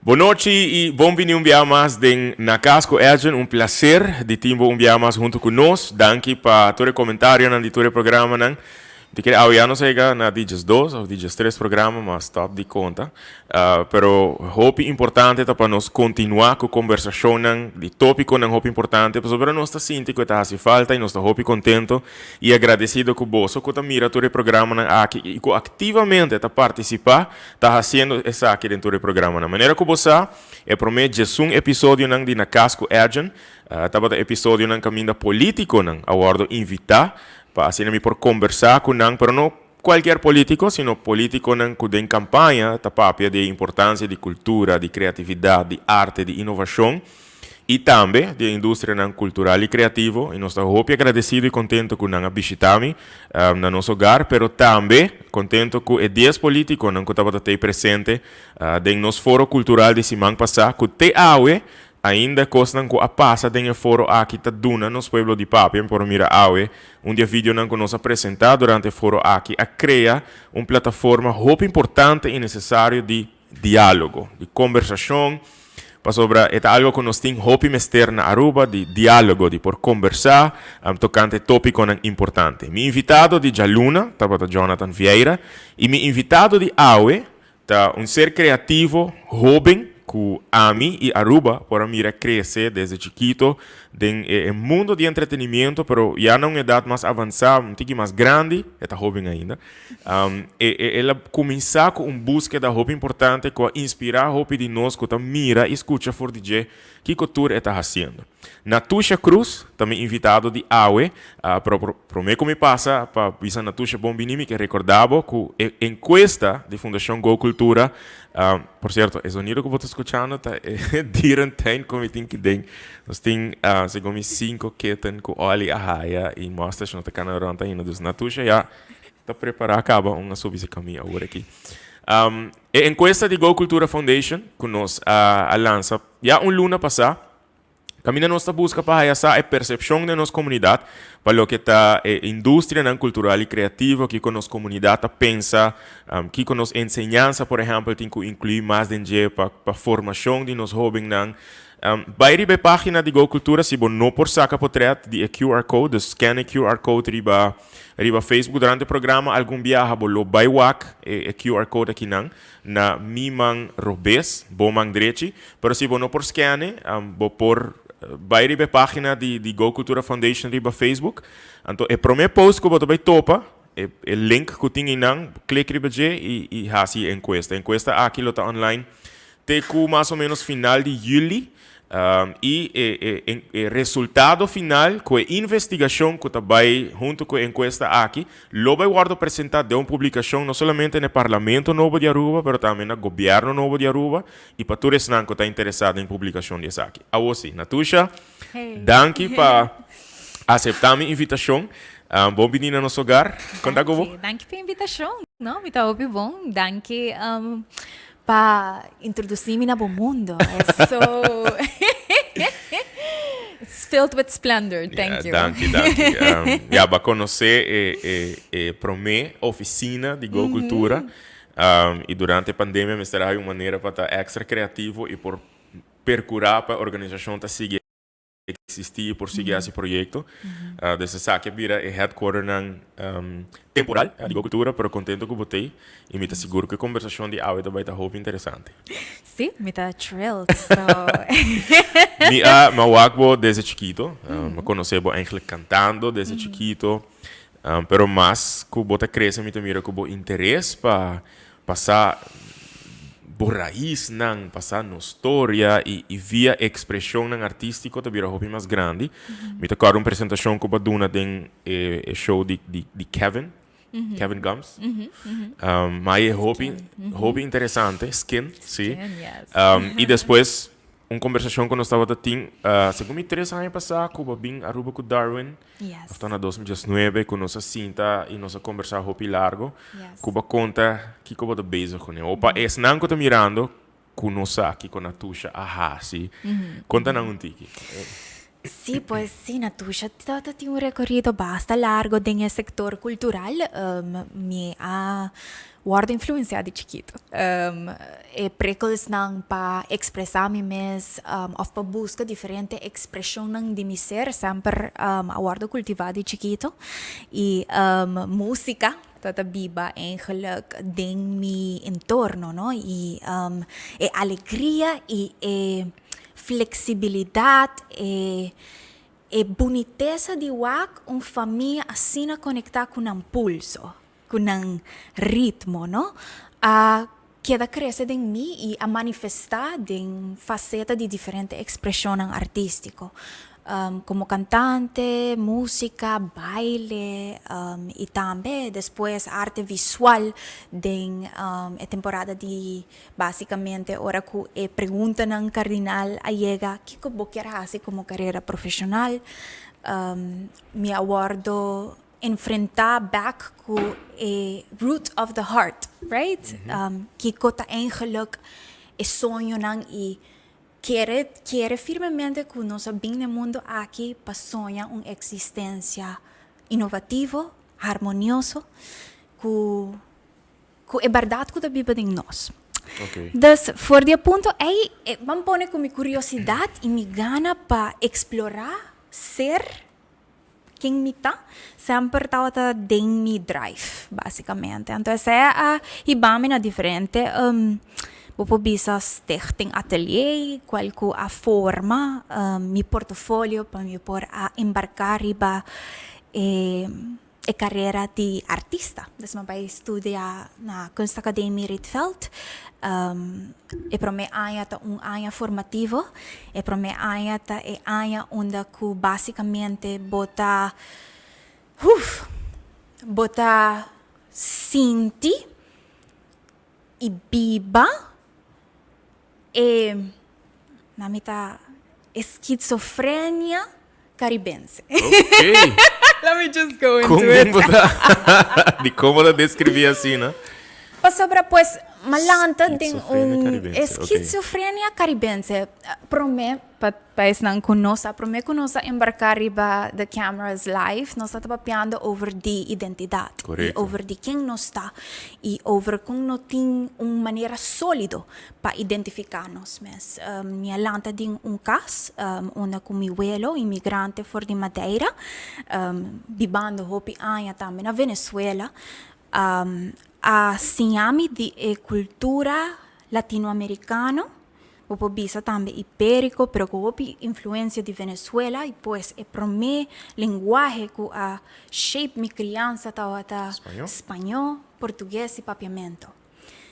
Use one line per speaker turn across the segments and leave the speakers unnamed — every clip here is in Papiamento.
Bon nochi y bon bini un bia mas den Na Cas cu Edjean. Un placer di tin bo un bia mas hunto cu nos. Danki pa tur e comentarionan di tur e programanan. Mi ta kere awe ya nos a yega na di 12 of di 13 programa, ma stop di conta. Pero hopi importante ta pa nos continua cu conversacionnan di topiconan hopi importante pasobra nos ta sinti cu e ta haci falta y nos ta hopi contento y agradecido cu boso cu ta mira tur e programanan aki y cu activamente ta participa ta haciendo esaki den tur e programanan. Manera cu bo sa, e prome 11 episodionan di Na Cas cu Edjean tabata episodionan caminda politiconan a wordo invita pa asina mi por conversa cu nan, pero no cualkier politico, sino politiconan cu den campaña ta papia di e importancia di cultura, di creatividad, di arte, di innovacion y tambe di e industrianan cultural y creativo. Y nos ta hopi agradecido y contento cu nan a bishita mi na nos hogar, pero tambe contento cu e 10 politiconan cu tabata tey presente den nos foro cultural di siman pasa, cu te awe ainda cosnan cu a pasa den e foro aki ta duna nos pueblo di papia. Mi por mira awe un di e videonan cu nos a presenta durante e foro aki a crea un plataforma hopi importante y necesario di dialogo, di conversacion, pasobra e ta algo cu nos tin hopi mester na Aruba, di dialogo, di por conversa tocante topiconan importante. Mi invitado di djaluna tabata Jonathan Vieira y mi invitado di awe ta un ser creativo hoben cu ami y Aruba por a mira crece desde chikito den e mundo di entretenimiento, pero ya na un edad mas avansa, un tiki mas grandi, e ta hoben ainda. El a cuminsa cu un buskeda hopi importante cu a inspira hopi di nos cu ta mira y scucha for di dje kico tur e ta haciendo. Natusha Cruz ta mi invitado di awe, pero prome cu mi pasa pa bisa Natusha bon bini mi ke recorda bo cu e encuesta di Fundacion Go Cultura, por cierto e zonido cu bo ta scuchando ta e dierentuin cu mi tin ki den, nos tin segun mi cinco keten cu Olly a haya y Mustache no ta cana rond ainda, dus Natusha ya ta prepara caba un a subi si camia awor aki. E encuesta di Go Cultura Foundation cu nos a lansa ya un luna pasa, Caminda nos ta busca pa haya sa e percepcion den nos comunidad pa loke ta e industrianan cultural y creativo, kico nos comunidad ta pensa, kico nos enseñansa por ehempel tin cu inclui mas den dje pa pa formacion di nos hobennan. Bay riba e pagina di Go Cultura si bo no por saca potret di e QR code, dus scan e QR code riba riba Facebook durante e programa algun biaha bo lo bay wak e QR code akinan. Na mi man robes, bo man drechi. Pero si bo no por scan'e, bo por bai riba e pagina di di Go Cultura Foundation riba Facebook. Anto e prome post ku bo ta bai topa, e e link ku tin einan, klik riba dje i i hasi e enkuesta. E enkuesta aki lo ta online te ku mas o menos final di juli. I e e e resultado final ku e investigashon ku ta bai huntu ku e enkuesta aki lo bai wòrdu presentá den un publikashon no solamente na e Parlamento nobo di Aruba pero tambe na Gobièrnu nobo di Aruba i pa tur esnan ku ta interesá den publikashon di esaki. Awor si, Natusha, danki pa aseptá mi invitashon. Bon bini na nos hogar. Kon ta ku bo?
Danki pa e invitashon. No, mi ta hopi bon. Danki. Pa introduci mi na bo mundo. It's so It's filled with splendor. Thank you.
Danki, danki. Ya, bo a conoce e, e, e prome oficina di Go Cultura. Y durante pandemia mester a hay un manera pa ta extra creativo y por percura pa e organisacion ta sigui existi y por sigui haci proyecto. Dus esaki a bira e headquarternan temporal di Go Cultura, pero contento cu bo t'ey y mi ta sigur cu e conversacion di awe ta bay ta hopi interesante.
Si, mi ta thrilled. So.
Mi a mi a wak bo desde chikito, mi a conoce bo eigenlijk cantando desde chikito, pero mas cu bo ta crece mi ta mira cu bo interes pa Pasa bo raisnan, pasa nos storia y y via expresionnan artistico ta bira hopi mas grandi. Mi ta corda un presentacion cu bo a duna den e e show di di di Kevin, Kevin Gumbs. Ma e hopi hopi interesante, Skin, si. Y despues un conversacion cu nos tabata tin segun mi tres aña pasa cu bo a bin Aruba cu Darwin.
Yes.
Of ta na 2019 ku nos a sinta i nos a kombersá hopi largo.
Yes.
Ku bo a konta kiko bo ta bezig kuné. O pa esnan ku ta mirando ku no sa kiko Natusha a hasi, konta nan un tiki.
Sí, pues sí, Natusha tabata tin un rekorido basta largo den e sektor kultural. Mi a wòrdu influensiá di chikitu. E prikkelsnan pa ekspresá mi mes òf pa buska diferente ekspreshonnan di mi ser semper a wòrdu kultivá di chikitu. I músika tabata biba eigenlijk den mi entorno, no. I e alegria i e flexibilidad, e e bunitesa di wak un famia asina conecta cu nan pulso, cu nan ritmo, no, a keda crece den mi y a manifesta den faceta di diferente expresionnan artistico, como cantante, musica, baile y tambe despues arte visual den e temporada di Básicamente ora ku e preguntanan kardinal a yega, kiko bo kier hasi komo karera profeshonal? Mi a wòrdu enfrentá bèk ku e root of the heart, right? Kiko ta eigenlik e soñonan i kere kere firmemente ku nos a bin na e mundu aki pa soña un eksistensia inovativo, harmonioso, ku Ku e bèrdat ku ta biba den nos. Dus for di e punto ei, ban pone ku mi kuriosidat i mi gana pa eksplorá ser ken mi ta, semper tabata den mi drive, basikamente. Anto esei a hiba mi na diferente, bo por bisa stichting atelier, kual ku a forma mi portofolio pa mi por a embarká riba e. E carera di artista. Dus mi a bai studia na Kunstacademie Rietveld. E prome aña ta un aña formativo. E prome aña ta e aña unda cu basicamente bo ta, huf, bo ta sinti y biba e, na mi ta e schizofrenia Caribense.
Ok.
Let me just go into
Con
it.
bo ta, di con bo ta describi asina?
Pasobra pues malanta den
Schizofrenia
un
caribense, ok.
schizofrenia caribense. Prome, pa pa esnan cu no sa, prome cu nos a embarca riba the cameras live, nos ta papiando over di identidad. Y
Correcto.
over di ken nos ta. Y over con no tin un manera solido pa identifiká nos mes. Mi a lanta den un kas unda ku mi welo, imigrante for di Madeira, bibando hopi aña tambe na Venezuela, a siña mi di e kultura latinoamerikano, bo por bisa tambe ibériko, pero ku hopi influensia di Venezuela, i pues e promé lenguahe ku a shape mi kriansa tabata spañó, portugues i papiamento.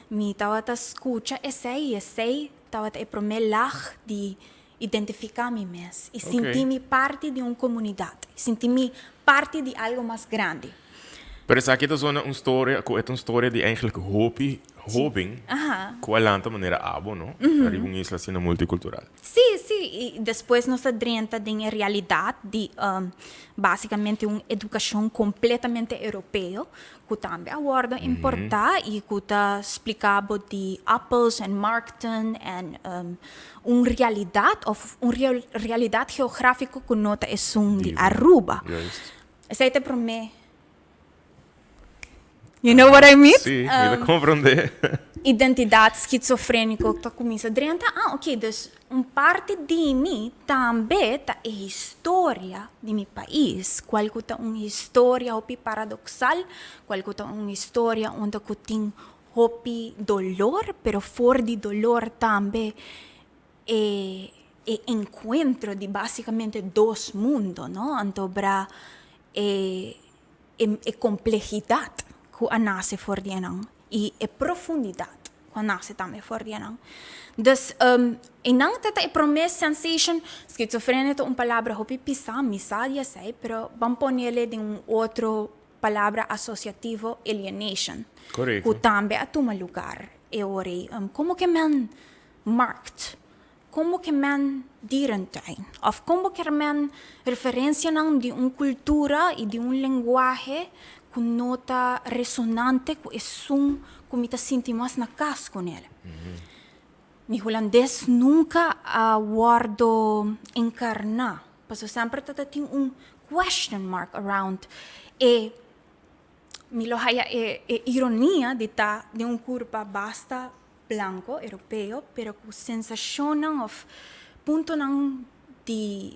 Mi tabata skucha esei i esei tabata e promé lag di identifiká mi mes i sinti mi parti di un komunidat, sinti mi parti di algu mas grandi.
Pero esaki ta zona un storia ku e ta un storia di eigenlijk hopi hóben ku a lanta manera abo, no? Ariba un isla asina multikultural.
Sí, sí, i despues nos ta drenta den e realidat di básikamente un edukashon kompletamente europeo ku tambe a wòrdu importá i ku ta spliká bo di appels en markten en un realidat òf un realidat geográfiko ku no ta esun di Aruba. Esei ta e promé. You know what I mean?
Sí, mi ta komprondé.
Identidat skizofréniko ta kuminsá drenta, ah oké, dus Un parti di mi tambe ta e historia di mi pais, cual cu ta un historia hopi paradoxal, cual cu ta un historia unda cu tin hopi dolor, pero for di dolor tambe e e encuentro di basicamente dos mundo, no? Anto bra e e complehidad cu a nace for di enan y e profundidad. Cu a nace tambe for di enan. Dus, enan ta ta e prome sensation. Schizofrenia ta un palabra hopi pisa, mi sa di esey, pero ban ponele den un otro palabra asociativo, alienation.
Correcto.
Cu tambe a tuma lugar e ora ey. Como ke men markt? Como ke men dierentuin? Of como ker men referencianan di un cultura y di un lenguahe cu no ta resonante cu esun cu mi ta sinti mas na cas cu nel? Mi hulandes nunca a wordo encarna. Paso semper tata tin un question mark around e mi lo haya e e ironia di ta den un curpa basta blanco, europeo, pero cu sensacionnan of puntonan di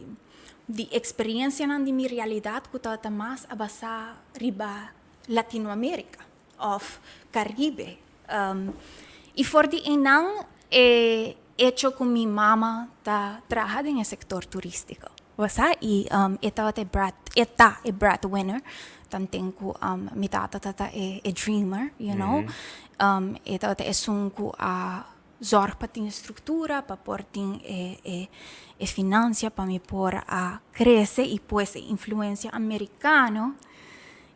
di experiencianan di mi realidad cu tabata mas a basa riba Latinoamerica of Caribe. Y for di einan e hecho cu mi mama ta traha den e sector turistico, bo sa, y e tabata e bread, e ta e breadwinner, tanten cu mi tata tata e dreamer, you know, e tabata esun cu a zorg pa tin e structura, pa por tin e e e financia pa mi por a crece y pues e influencia americano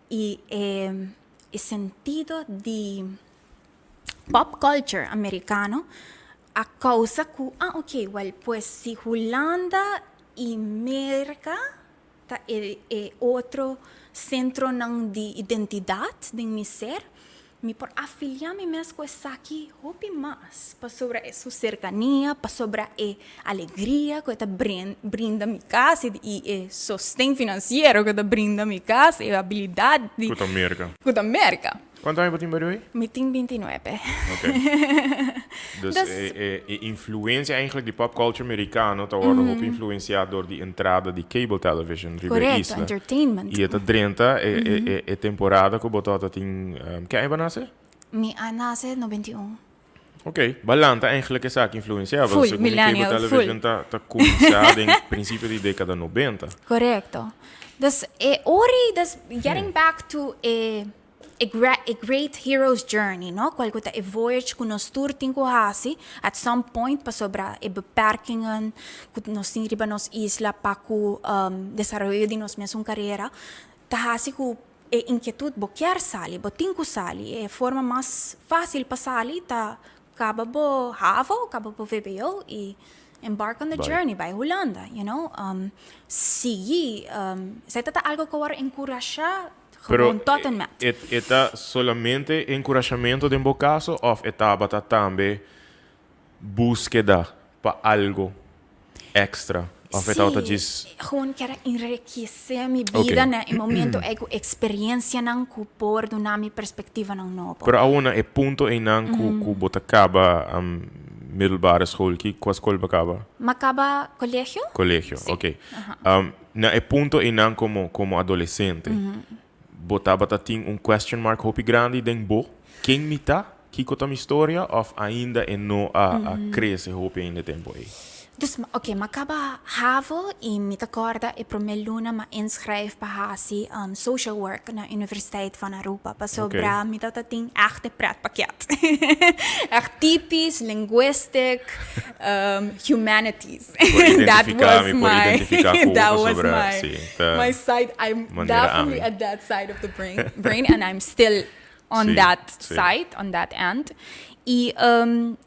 y e e sentido di pop culture americano a causa cu ah ok well pues si Hulanda y Merca ta e e otro centronan di identidad den mi ser, mi por afilia mi mes cu esaki hopi mas pasobra e su cercania, pasobra e alegria cu e ta brinda mi cas y e sosten financiero cu e ta brinda mi cas, e habilidad di.
Cu ta Merca.
Cu ta Merca.
Cuanto aña bo tin by the way?
Mi tin 29.
Ok. Dus e e influencia eigenlijk di pop culture mericano ta wordo hopi influencia door di entrada di cable television riba e isla.
Correcto, entertainment.
Y e ta drenta e e e temporada cu bo tabata tin, ke aña bo a nace?
Mi a nace 91.
Ok, balanta eigenlijk esaki influencia,
Full,
segun mi cable
millennial, full.
television ta ta cuminsa den principio di decada 90.
Correcto. Dus e ori, dus getting back to e e e great hero's journey, no? Cual cu ta e voyage cu nos tur tin cu haci at some point pasobra e beperkingen cu nos tin riba nos isla pa cu desaroyo di nos mesun carera ta haci cu e inkietud bo kier sali, bo tin cu sali. E forma mas facil pa sali ta caba bo havo, caba bo vbo y embark on the journey bay Hulanda, you know. Sigui, esei ta ta algo cu a worde encurasha
Pero
gewoon tot en met.
e e ta solamente encurashamento den bo caso of e tabata tambe búskeda pa algo extra of e tabata djis.
Sí, gewoon kier a enriquece mi bida na e momento ey cu experiencianan cu por duna mi perspectivanan nobo.
Pero awor na e punto eynan cu cu bo ta caba middelbare school, ki cua school bo caba?
Mi a caba colegio.
Colegio, ok. Na e punto eynan como como adolescente, bo tabata tin un question mark hopi grandi den bo, ken mi ta? Kiko ta mi storia? Of ainda e no a a crece hopi ainda e tempo ey?
Dus, ok, m'a caba havo y mi ta corda e prome luna m'a inschrijf pa haci social work na Universiteit van Aruba pasobra mi tabata tin echt e pretpakket. Echt typisch, linguistic, humanities.
Por
That
identifica,
was
mi por
my,
identifica cu
that was
pasobra
my,
si, ta
my side. I'm
manera
definitely
ami.
at that side of the brain, brain and I'm still on
Sí,
that
sí.
side, on that end. Y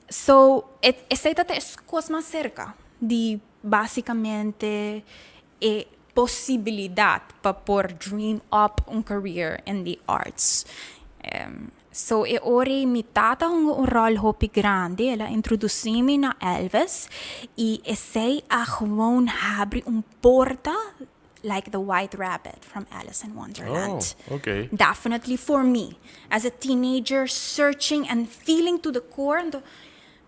so, e, esey ta e cos mas cerca di basicamente e posibilidad pa por dream up un career in the arts. So e ora ei mi tata hunga un rol hopi grandi, el a introduci mi na Elvis y esey a gewoon habri un porta like the white rabbit from Alice in Wonderland.
Oh, okay.
Definitely for me as a teenager searching and feeling to the core anto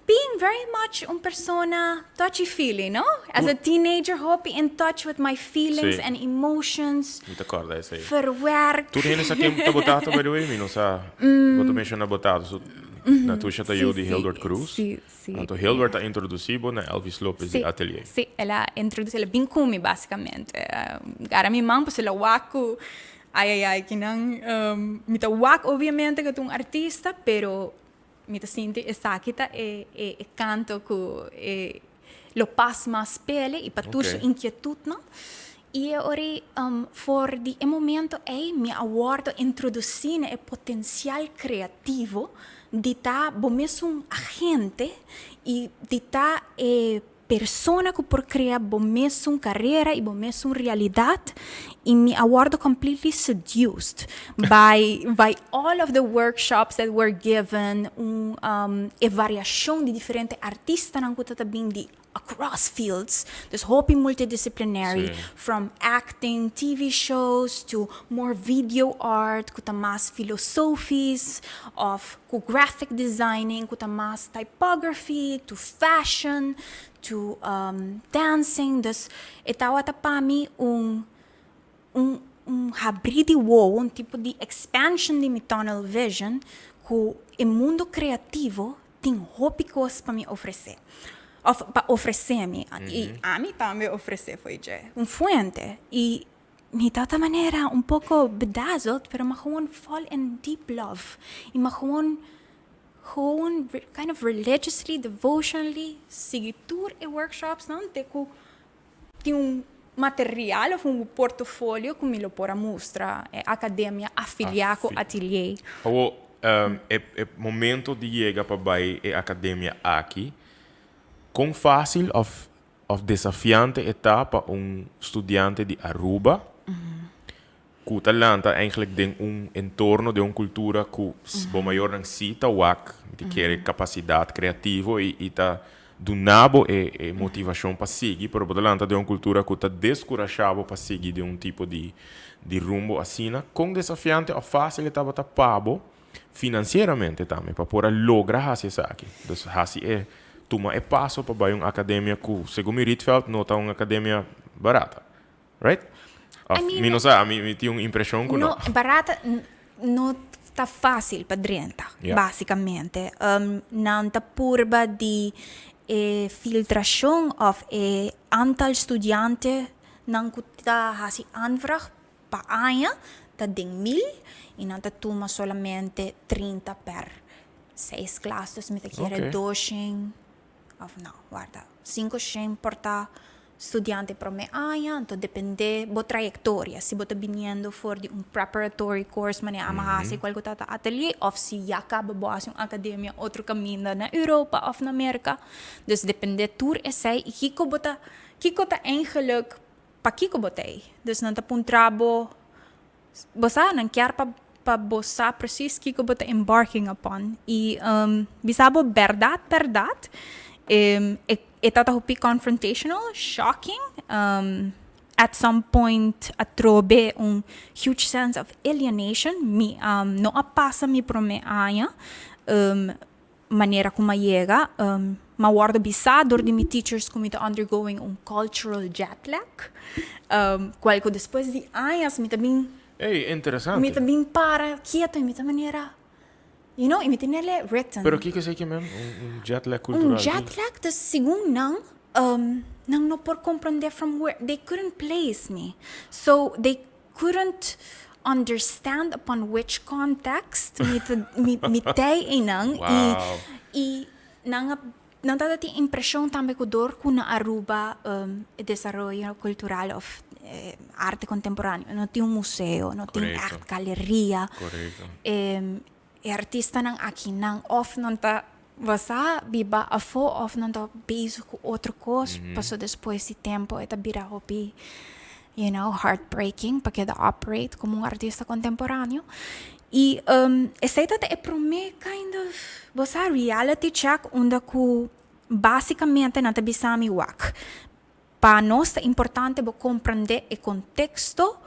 being very much un persona touchy feely, no? As a teenager hopi in touch with my feelings
Sí.
and emotions.
Mi ta corda esey.
Verwerk.
Tur hende sa ken ta bo tata by the way? Mi no sa. Bo ta menciona bo tata. So, Natusha ta yu di Hildward Cruz.
Sí, sí.
Anto Hildward a introduci bo na Elvis Lopez di Atelier.
Sí, el a introduci, el a bin cu mi basicamente. Gara mi man pasobra el a wak cu, ay ay ay, kinan, mi ta wak obviamente cu ta un artista, pero Mi ta sinti esaki ta e e kanto ku e lo pas mas pele i pa tur su inkietutnan. I e ora ei for di e momento ei mi a wòrdu introdusí na e potensial kreativo di ta bo mesun agente i di ta e Persona cu por crea bo mesun carera y bo mesun realidad y mi a wordo completely seduced by by all of the workshops that were given, un e variacion di diferente artistanan cu ta ta bin di. across fields, dus hopi multidisciplinary, from acting, TV shows, to more video art, ku ta mas filosofisch, of ku graphic designing, ku ta mas typography, to fashion, to dancing. Dus e tabata pa mi un habrí di wowo, un tipo di expansion di mi tunnel vision, ku e mundo kreativo tin hopi kos pa mi ofresé. Of pa ofresé mi. I ami tambe ofresé fo'i dje. Un fuente. I mi ta ta manera un poko bedazzled, pero mi a gewoon fall in deep love. I mi a gewoon, gewoon kind of religiously, devotionally sigui tur e workshopsnan te ku tin un material of un portofolio ku mi lo por a mustra e akademia afiliá ku Atelier.
Awor, e momento di yega pa bai e akademia aki, kon fásil of of desafiante e ta pa un studiante di Aruba ku ta lanta eigenlijk den un entorno, den un kultura ku bo mayornan sí ta wak, mi ta kere kapasidat kreativo i ta duna bo e e motivashon pa sigui, pero bo ta lanta den un kultura ku ta deskurashá bo pa sigui den un tipo di di rumbo asina. Kon desafiante òf fásil e tabata pa bo finansieramente tambe pa por a logra hasi esaki? Dus hasi e tuma e paso pa bai un akademia ku segun mi Rietveld no ta un akademia barata. Right? Of
I mean,
mi no sa, mi, mi tin un impreshon ku
no.
No,
barata no ta fácil pa drenta,
Ja.
básicamente. Nan ta purba di e filtrashon of e aantal studiantenan ku ta hasi aanvraag pa aña ta den mil i nan ta tuma solamente 30 per seis klas. Dus mi ta kere doshen of no, warda, sinku shen por ta studiante prome aña, anto depende bo trayectoria, si bo ta biniendo for di un preparatory course manera ama hasi cual cu ta ta atelier of si ya caba bo hasi un academia otro caminda na Europa of na Merca, dus depende tur esey y kico bo ta, kico ta eigenlijk pakico bo ta ey, dus nan ta puntra bo. Bo sa, nan kier pa pa bo sa precies kiko bo ta embarking upon. I bisa bo bèrdat bèrdat, e e tabata hopi confrontational, shocking, at some point atrobe un huge sense of alienation. Mi no a pasa mi prome aña Manera ku m'a yega, m'a wòrdu bisá dor di mi teachers ku mi ta undergoing un cultural jet lag, kual ku despues di añas mi ta bin,
Ey, interesante.
mi ta bin para kieto i mi ta manera, you know, i mi tenel'e written.
Pero kiko esei ke men? Un jet lag cultural?
Un jet lag ta segun nan, nan no por komprondé from where, they couldn't place me, so they couldn't understand upon which context mi ta mi mi tei einan y y nan a nan tabata tin impresion tambe cu door cu na Aruba e desaroyo cultural of arte contemporaneo no tin un museo no tin echt galeria e artistanan akinan of nan ta Bo sa biba afó òf nan ta bezig ku otro kos, paso despues di tempu e ta bira hopi, you know, heartbreaking pa keda operate komo un artista kontemporáneo. I esei ta e promé kind of, bo sa, reality check unda ku básikamente nan ta bisa mi wak, pa nos ta importante bo komprendé e konteksto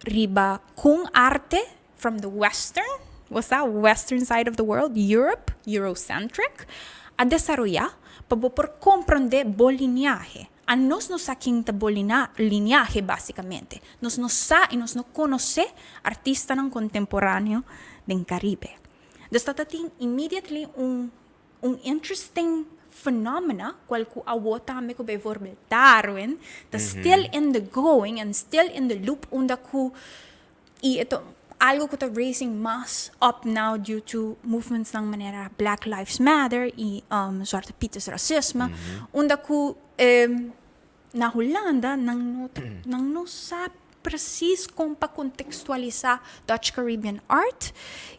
riba kon arte from the western, bo sa, western side of the world, Europe, Eurocentric, a desaroyá pa bo por komprondé bo liniahe. A nos no sa ken ta bo liniahe básikamente. Nos no sa i nos no konosé artistanan kontemporáneo den Karibe. Dus ta ta tin immediately un Un interesting phenomena cual cu awo tambe cu bijvoorbeeld Darwin ta still in the going and still in the loop unda cu y e ta algo cu ta raising mas up now due to movements nan manera Black Lives Matter y Zwarte Piet's racisme unda cu Na Hulanda nan no ta nan no sa precies kon pa kontekstualisá Dutch Caribbean art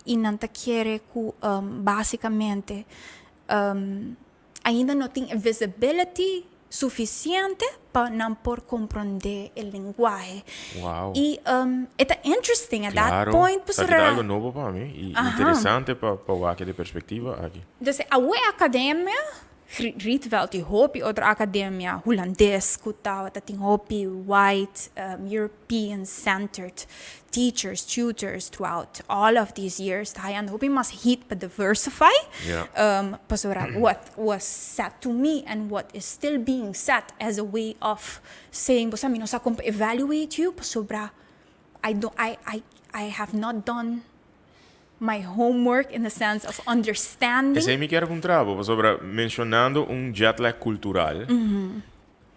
i nan ta kere ku básikamente ainda no tin e visibility sufisiente pa nan por komprondé e lenguahe.
Wow.
I e ta interesting at that
Claro,
point
esaki
pasobra
ta algo nobo pa mi i
Aha.
interesante pa pa wak e perspektiva aki.
Entonces awe e akademia. Rietveld y hopi otro academia Hulandes cu tawata tin hopi white European centered teachers, tutors throughout all of these years ta hayando hopi mas heat pa diversify. Pasobra what was said to me and what is still being said as a way of saying bo sa mi no sa con pa evaluate you pasobra I don't I have not done my homework in the sense of understanding.
Esey mi kier puntra bo, pasobra mencionando un jet lag cultural,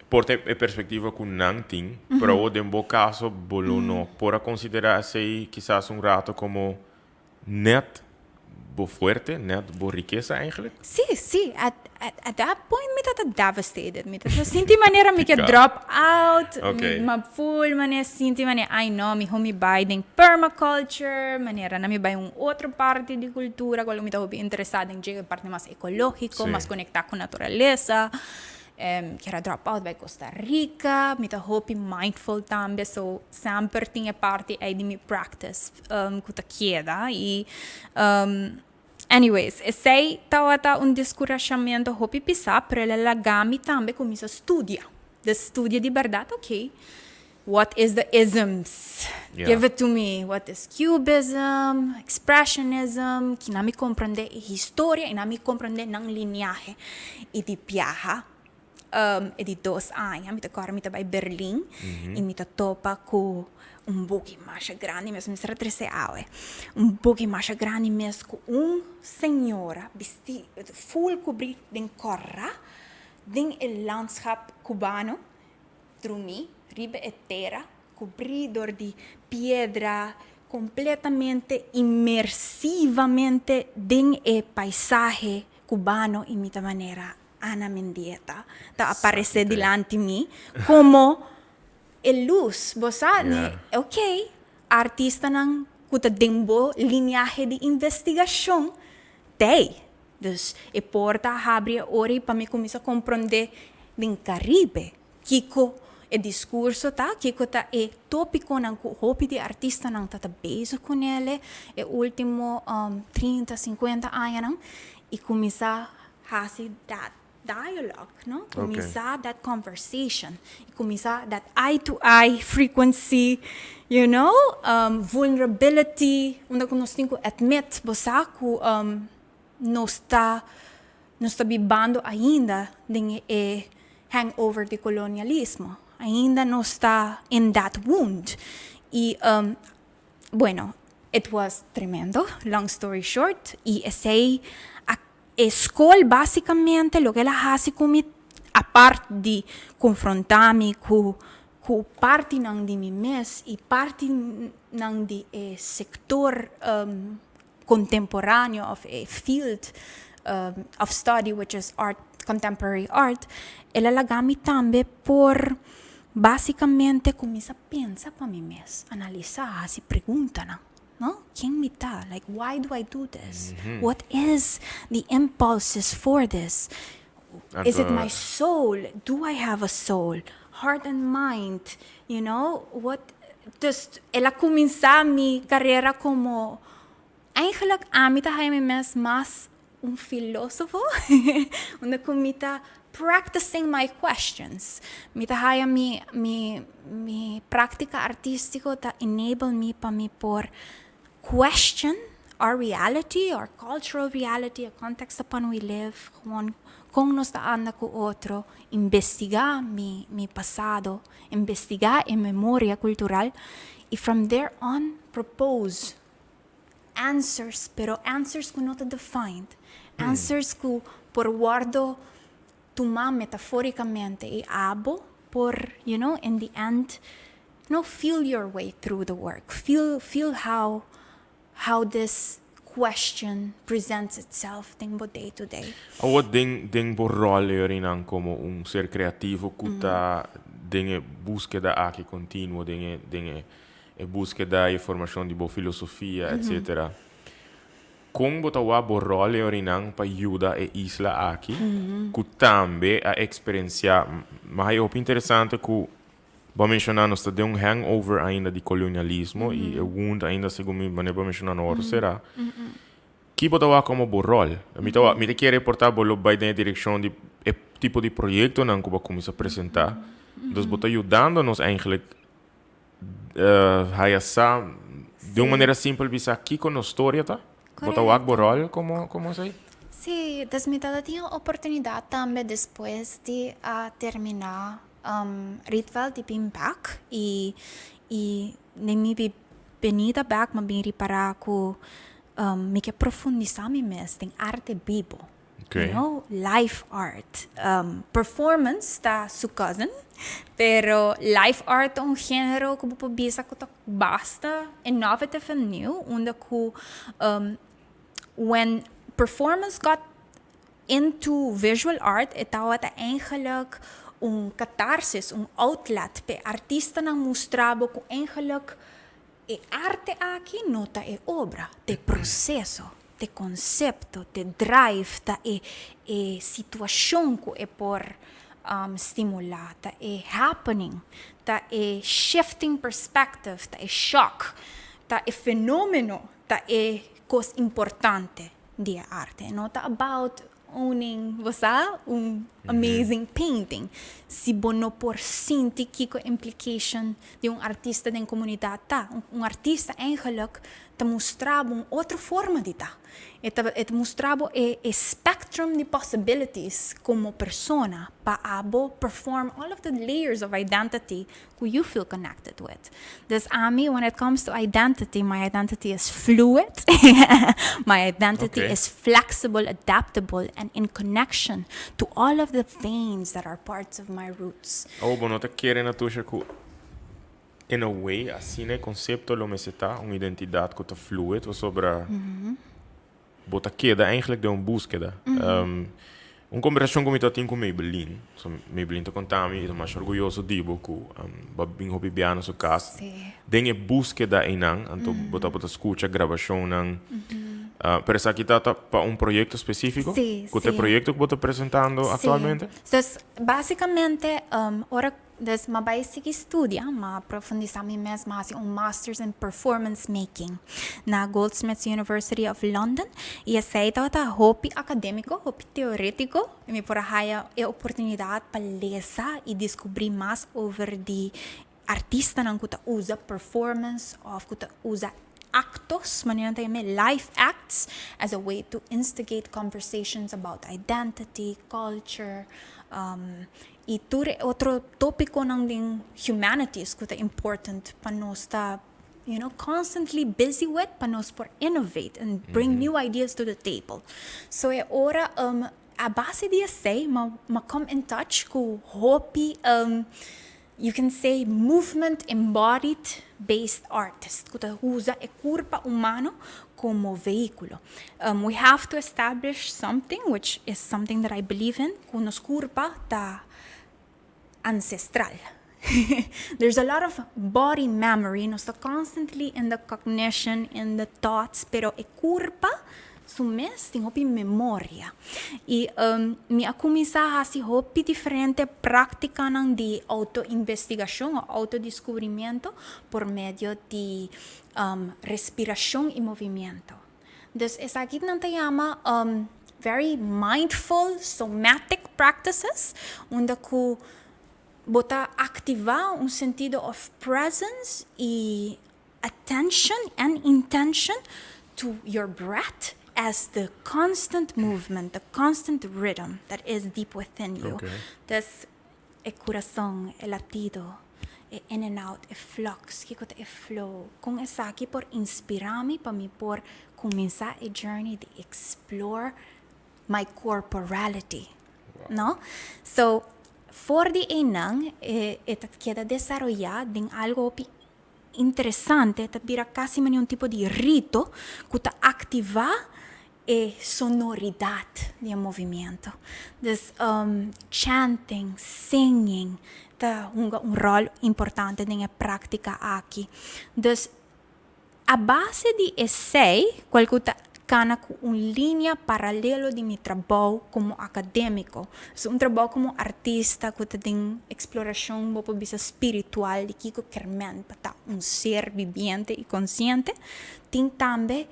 por ta e perspectiva cu nan tin, pero awor den bo caso bo lo no por a considera esey kisas un rato como net bo fuerte, net bo rikesa eigenlijk?
Sí. At that point mi tabata devastated. Mi tabata sinti manera mi ke drop out. Mi m'a full manera sinti manera ay no, miho mi bai den permaculture, manera na mi bai un otro parti di cultura cual mi ta hopi interesa den dje, parti mas ecologico, mas conecta cu naturalesa. Kier a drop out bai Costa Rica, mi ta hopi mindful tambe, so semper tin e parti ei di mi practice cu ta keda y anyways, esey tabata un descurashamento hopi pisa, pero el a laga mi tambe cuminsa studia, dus studia di berdad, ok, what is the isms, give it to me, what is cubism, expressionism, kina mi comprende e historia y na mi comprende nan lineahe y di biaha e di dos aña mi ta kòrda mi ta bai Berlin y mi ta topa ku un buki masha grandi mes, mi mester a trese awe, un buki masha grandi mes ku un señora bisti ful kubrí den kòrá den e landschap cubano. Drumí riba e tera kubrí dor di piedra, kompletamente inmersivamente den e paisahe kubano i mi ta manera Ana Mendieta ta aparesé dilanti mi komo e lus, bo sa? Ok, artistanan ku ta den bo lineahe di investigashon t'ei. Dus e porta a habri e ora i pa mi kuminsá komprondé den Karibe kiko e diskurso ta, kiko ta e tópikonan ku hopi di artistanan ta ta bezig kunele e último 30, 50 añanan i kuminsá hasi dat dialogue, no? Kuminsá dat conversation i kuminsá dat eye to eye frequency, you know, vulnerability, unda ku nos tin ku admit bo sa ku nos ta nos ta bibando ainda den e hangover di kolonialismo, ainda nos ta in that wound i bueno, it was tremendo, long story short, i esei a E skol básikamente loke el a hasi ku mi, apart di konfrontá mi ku ku partinan di mi mes i partinan di e sektor kontemporáneo òf e field of study which is art, contemporary art, el a laga mi tambe por básikamente kuminsá pensa pa mi mes, analisá, hasi preguntanan. No? Ken mi ta? Like, why do I do this? What is the impulses for this? Is it my soul? Do I have a soul? Heart and mind, you know? What, dus el a cuminsa mi carera como, eigenlijk ami ta haya mi mes mas un filosofo, unda cu mi ta practicing my questions. Mi ta haya mi, mi, mi practica artistico ta enable mi pa mi por question our reality, our cultural reality, the context upon we live, gewoon con nos ta anda cu otro, investiga mi, mi pasado, investiga e memoria cultural y from there on propose answers, pero answers ku no ta defined, answers ku por wòrdu tumá metaforikamente i abo por, you know, in the end, no feel your way through the work, feel feel how how this question presents itself den bo day to day.
Awor den den bo ròl eyorinan komo un ser kreativo ku ta den e búskeda aki kontinuo, den e den e E búskeda i formashon di bo filosofia, etcetera. Kon bo ta wak bo ròl e orinan pa yuda e isla aki, ku tambe a eksperensiá, ma e hopi interesante ku bo a menshoná nos ta den un hangover ainda di kolonialismo i e wound ainda segun mi manera bo a menshoná no wòrdu será. Ki bo ta wak komo bo ròl? Mi ta mi ta kere por ta bo lo bai den e direkshon di e tipo di proyektonan ku bo a kuminsá presentá. Dus bo ta yudando nos eigenlijk haya sa di un manera simpel bisa kiko nos storia ta. Bo ta wak bo ròl komo komo esei?
Sí, dus mi tabata tin e oportunidat tambe despues di a terminá Rietveld di bin bèk i i den mi benida bèk mi a bin ripará ku mi ke profundisá mi mes den arte bibo, you know, live art. Performance ta su cousin, pero live art ta un género ku bo por bisa ku ta basta innovative and new, unda ku when performance got into visual art e tabata eigenlijk un catarsis, un outlet p'e artistanan mustra bo ku eigenlijk E arte aki no ta e obra, ta e proseso, ta e konsepto, ta e drive, ta e e situashon ku e por stimulá, ta e happening, ta e shifting perspective, ta e shock, ta e fenomeno, ta e kos importante di e arte. No ta about owning, bo sa, un amazing painting. Si bo no por sinti kiko implication di un artista den comunidad ta. Un artista eigenlijk ta mustra bo un otro forma di ta. E ta e ta mustra bo e e spectrum di possibilities como persona pa abo perform all of the layers of identity ku you feel connected with. Dus ami when it comes to identity, my identity is fluid, my identity is flexible, adaptable and in connection to all of the veins that are parts of my roots.
Oh, bo no ta kere Natusha ku in a way asina e konsepto lo mester ta, un identidat ku ta fluid pasobra Bo ta keda eigenlijk den un búskeda. Un kombersashon ku mi ta tin ku Maybelline. So Maybelline ta konta mi, e ta masha orguyoso di bo ku bo a bin hopi bia na su kas. Den e búskeda einan, anto bo tabata skucha grabashonnan. Pero esaki ta ta pa un proyekto spesífiko? Ku ta e proyekto ku bo ta presentando aktualmente?
Sí. Dus básikamente ora Dus m'a bai sigui studia, m'a profundisa mi mes, m'a hasi un Masters in Performance Making na Goldsmiths University of London y esey tabata hopi academico, hopi teoretico y mi por a haya e oportunidad pa lesa y descubri mas over di artistanan cu ta usa performance of cu ta usa actos, manera nan ta yama e, live acts, as a way to instigate conversations about identity, culture, Y tur e otro topiconan den humanities cu ta important pa nos ta, you know, constantly busy with pa nos por innovate and bring new ideas to the table. So e ora a base di esey m'a come in touch cu hopi, you can say, movement embodied based artist cu ta usa e curpa humano como vehiculo. We have to establish something, which is something that I believe in, cu nos curpa ta ancestral. There's a lot of body memory, nos ta constantly in the cognition, in the thoughts, pero e curpa su mes tin hopi memoria. Y mi a cuminsa haci hopi diferente practicanan di auto-investigacion o auto-descubrimiento por medio di respiracion y movimiento. Dus esaki nan ta yama very mindful somatic practices unda cu bo ta activa un sentido of presence y attention and intention to your breath as the constant movement, the constant rhythm that is deep within you. Dus e curason, e latido, e in and out, e flux, kico ta e flow, con esaki por inspira mi pa mi por cuminsa e journey di explore my corporality, no? So, for di einan e e ta keda desaroya den algo hopi interesante, ta bira casi manera un tipo di rito cu ta activa e sonoridad di e movimiento. Dus chanting, singing ta hunga un rol importante den e practica aki. Dus a base di esey, cual cu ta cana cu un linea paralelo di mi trabou como academico. Dus un trabou como artista cu ta den exploracion, bo por bisa spiritual, di kico kermen pa ta un ser bibiente y consciente, tin tambe.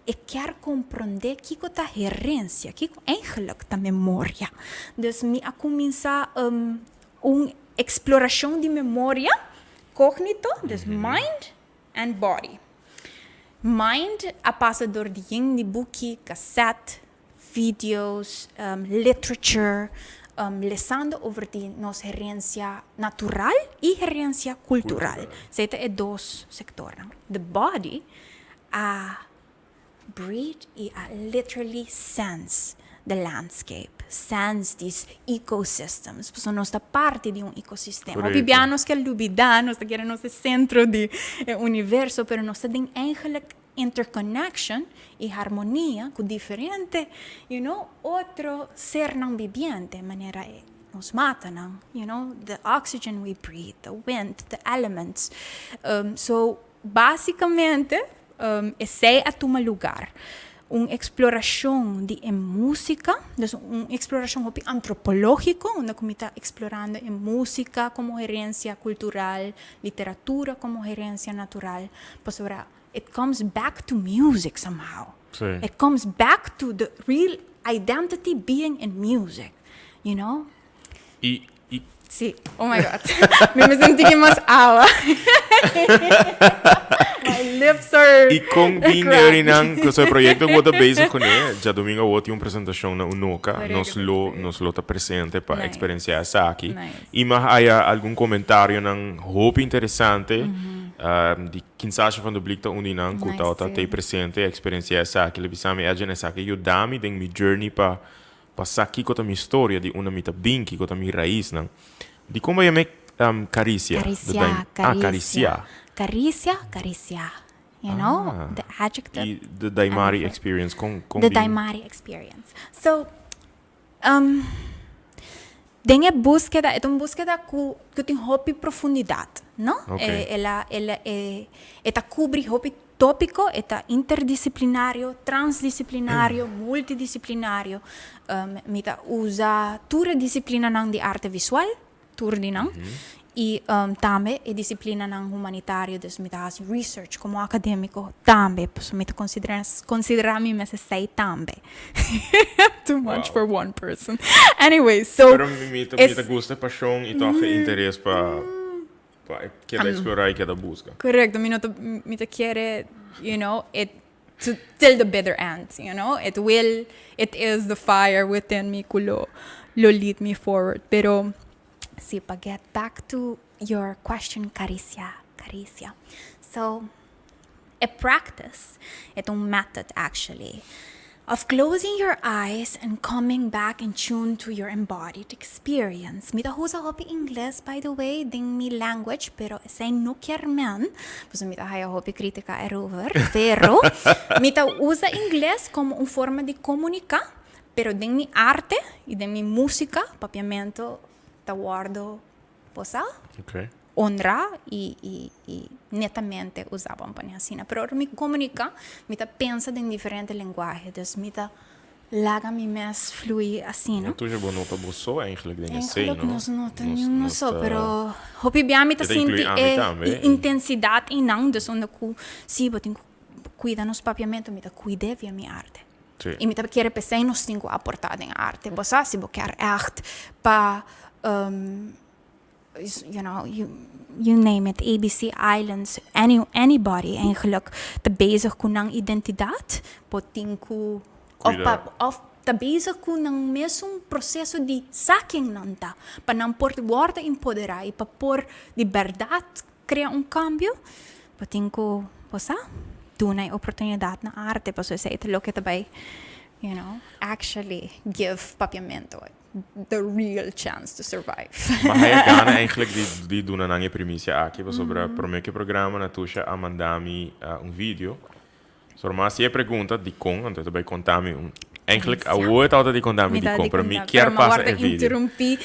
E kier comprende kico ta herencia, kico eigenlijk ta memoria. Dus mi a cuminsa un exploracion di memoria cognito, dus mind and body. Mind a pasa door di yen di buki, cassette, videos, literature, lesando over di nos herencia natural y herencia cultural. Esey ta e dos sectornan. The body a breathe y a literally sense the landscape, sense these ecosystems, pasobra nos ta parti di un ecosistema. Hopi bia nos ke lubida, nos ta kere nos e centro di e universo, pero nos ta den eigenlijk interconnection y harmonia cu diferente, you know, otro sernan bibiente, manera e nos matanan, you know, the oxygen we breathe, the wind, the elements. So, basicamente, esey a tuma lugar. Un exploracion di e musica, dus un exploracion hopi antropologico, unda cu mi ta explorando e musica como herencia cultural, literatura como herencia natural, pasobra it comes back to music somehow. It comes back to the real identity being in music, you know?
Y, y
Sí, oh my God. Mi me sentí que mas awa. My lips are
Y con bin nan cu e proyecto cu ta bezig cu ne, djadomingo awo tin un presentacion na Unoca, nos lo, nos lo ta presente pa experiencia esaki. Y mas haya algun comentarionan hopi interesante, di Kinsasha van der Blik ta un di nan cu tabata tey presente experiencia esaki. Le bisa mi, Edjean, esaki yuda mi den mi journey pa pa sa kiko ta mi historia, di unda mi ta bin, kiko ta mi raisnan. Dikon bo yam'é Carisia?
Carisia,
Ah, Carisia.
Carisia, Carisia. You know, the adjective.
Y the Daimari experience, kon kon
The
bin?
Daimari experience. So, den e búskeda, e ta un búskeda ku ku tin hopi profundidat, no?
Okay.
El a el a e e ta kubri hopi Tópiko, e ta interdisiplinario, transdisiplinario, multidisiplinario. Mi ta usa tur e disiplinanan di arte visual, tur di nan, i tambe e disiplinanan humanitario, dus mi ta hasi research komo akadémiko tambe, pasobra mi ta konsiderá konsiderá mi mes esei tambe. Too much for one person. Anyway, so.
Pero mi ta gusta e pashon i tòg e interes pa. Pa e keda explora y keda busca.
Correcto, mi no ta, mi ta kere, you know, it to till the bitter end, you know, it will, it is the fire within me cu lo, lo lead me forward, pero si pa get back to your question caricia, caricia, so E practice, e ta un method actually, of closing your eyes and coming back in tune to your embodied experience. Mi ta usa hopi ingles by the way den mi language, pero esei no kier men, pasobra mi ta haya hopi critica erover, pero mi ta usa ingles como un forma di comunica, pero den mi arte y den mi musica papiamento ta wordo Bo sa? Honra i i i netamente usa bo pone asina. Pero ora mi komunika, mi ta pensa den diferente lenguahe, dus mi ta laga mi mes flui asina.
No tuya bo no ta bo so eigenlijk den esei, no?
Eigenlijk nos no ta niun nos so, pero hopi bia mi ta sinti e intensidat einan, dus unda ku si bo tin ku kuida nos papiamentu, mi ta kuid'é via mi arte. I mi ta kere p'esei nos tin ku aportá den arte. Bo sa si bo kier ègt pa you know, you name it, ABC Islands, any anybody eigenlijk ta bezig ku nan identidat, bo tin ku òf pa òf ta bezig ku nan mesun proseso di sa ken nan ta, pa nan por wòrdu empoderá i pa por di bèrdat Crea un cambio, bo tin cu, bo sa, duna e oportunidad na arte, pasobra esey ta loke ta bay, you know, actually give Papiamento the real chance to survive.
Ma haya gana eigenlijk di di duna nan e primicia aki, pasobra prome cu e programa Natusha a manda mi un video. So mas si e pregunta dikon, anto e ta bai konta mi un. Eigenlijk awor e tabata di konta mi dikon, pero mi kier pasa e video.
Interrumpí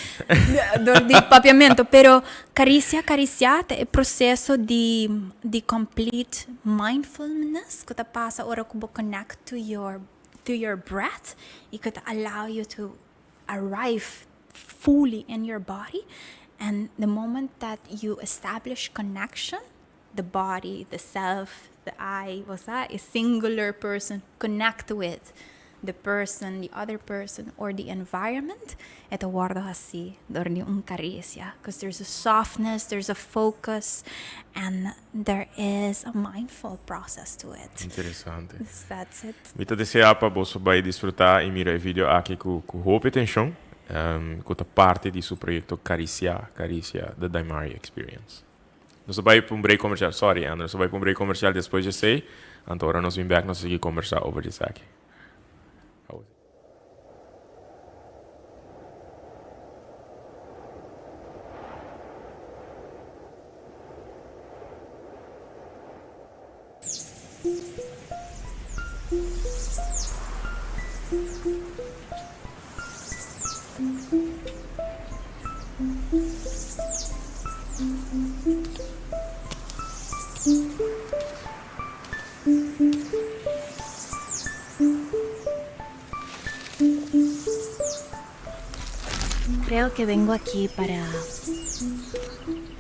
dor di papiamento, pero karisia karisiá ta e proseso di di complete mindfulness ku ta pasa ora ku bo connect to your to your breath i ku ta allow you to arrive fully in your body and the moment that you establish connection the body, the self.
the I, bo sa, e singular person connect with the person, the other person or the environment, e ta wordo haci door di un caricia. Because there's a softness, there's a focus and there is a mindful process to it.
Interesante.
That's it.
Mi ta desea pa boso bai disfruta y mira e video aki cu cu hopi atencion, cu ta parti di su proyecto Caricia, Caricia, The Daimari Experience. Nos ta bai pa un break comercial, sorry Andrew, nos ta bai pa un break comercial despues di esey, anto ora nos bin bek nos ta sigui combersa over di esaki.
Creo que vengo aquí para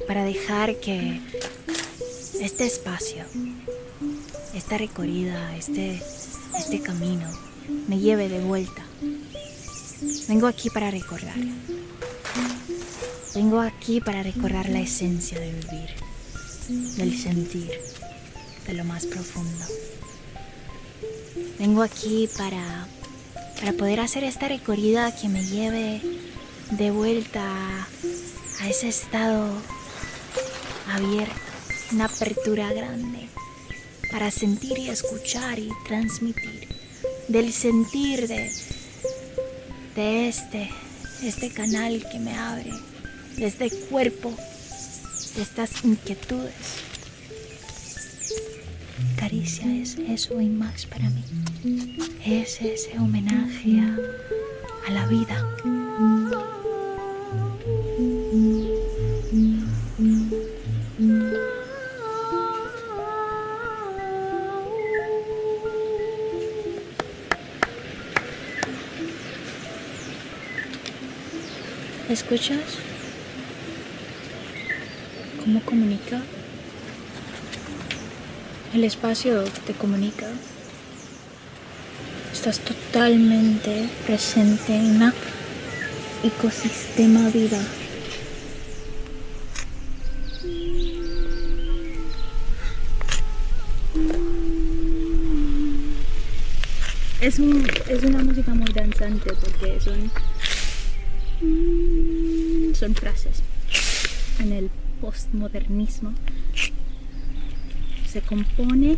para dejar que este espacio, esta recorrida, este este camino me lleve de vuelta. Vengo aquí para recordar. Vengo aquí para recordar la esencia de vivir, del sentir, de lo más profundo. Vengo aquí para, para poder hacer esta recorrida que me lleve de vuelta a ese estado abierto, una apertura grande, para sentir y escuchar y transmitir, del sentir de, de este, este canal que me abre, de este cuerpo, de estas inquietudes. Caricia es eso y más para mí. Es ese homenaje a, a la vida. ¿Escuchas? ¿Cómo comunica? El espacio te comunica. Estás totalmente presente en un ecosistema viva.
Es, un, es una música muy danzante porque son, son frases. En el postmodernismo se compone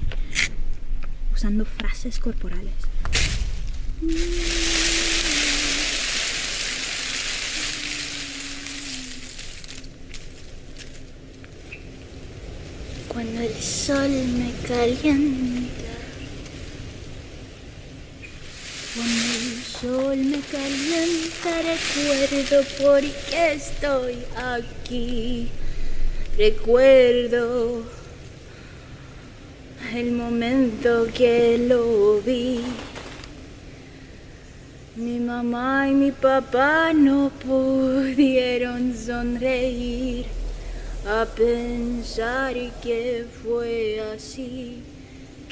usando frases corporales.
Cuando el sol me calienta, cuando el sol me calienta, recuerdo por qué estoy aquí. Recuerdo el momento que lo vi. Mi mamá y mi papá no pudieron sonreír a pensar que fue así,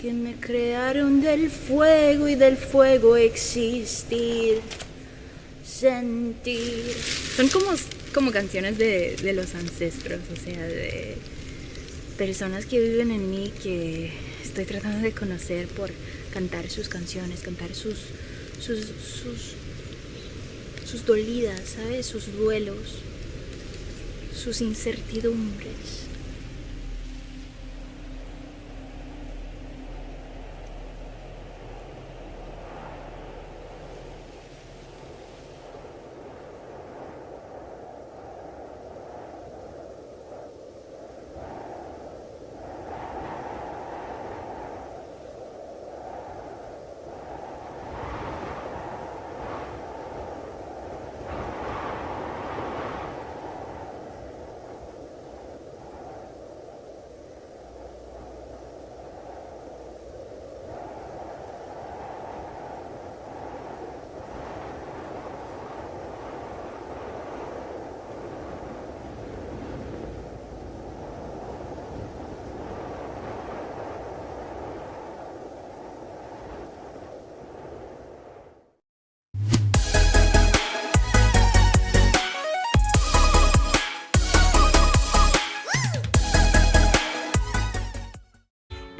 que me crearon del fuego y del fuego existir, sentir.
Son como, como canciones de, de los ancestros, o sea, de personas que viven en mí que estoy tratando de conocer por cantar sus canciones, cantar sus, sus, sus, sus dolidas, ¿sabes? Sus duelos, sus incertidumbres.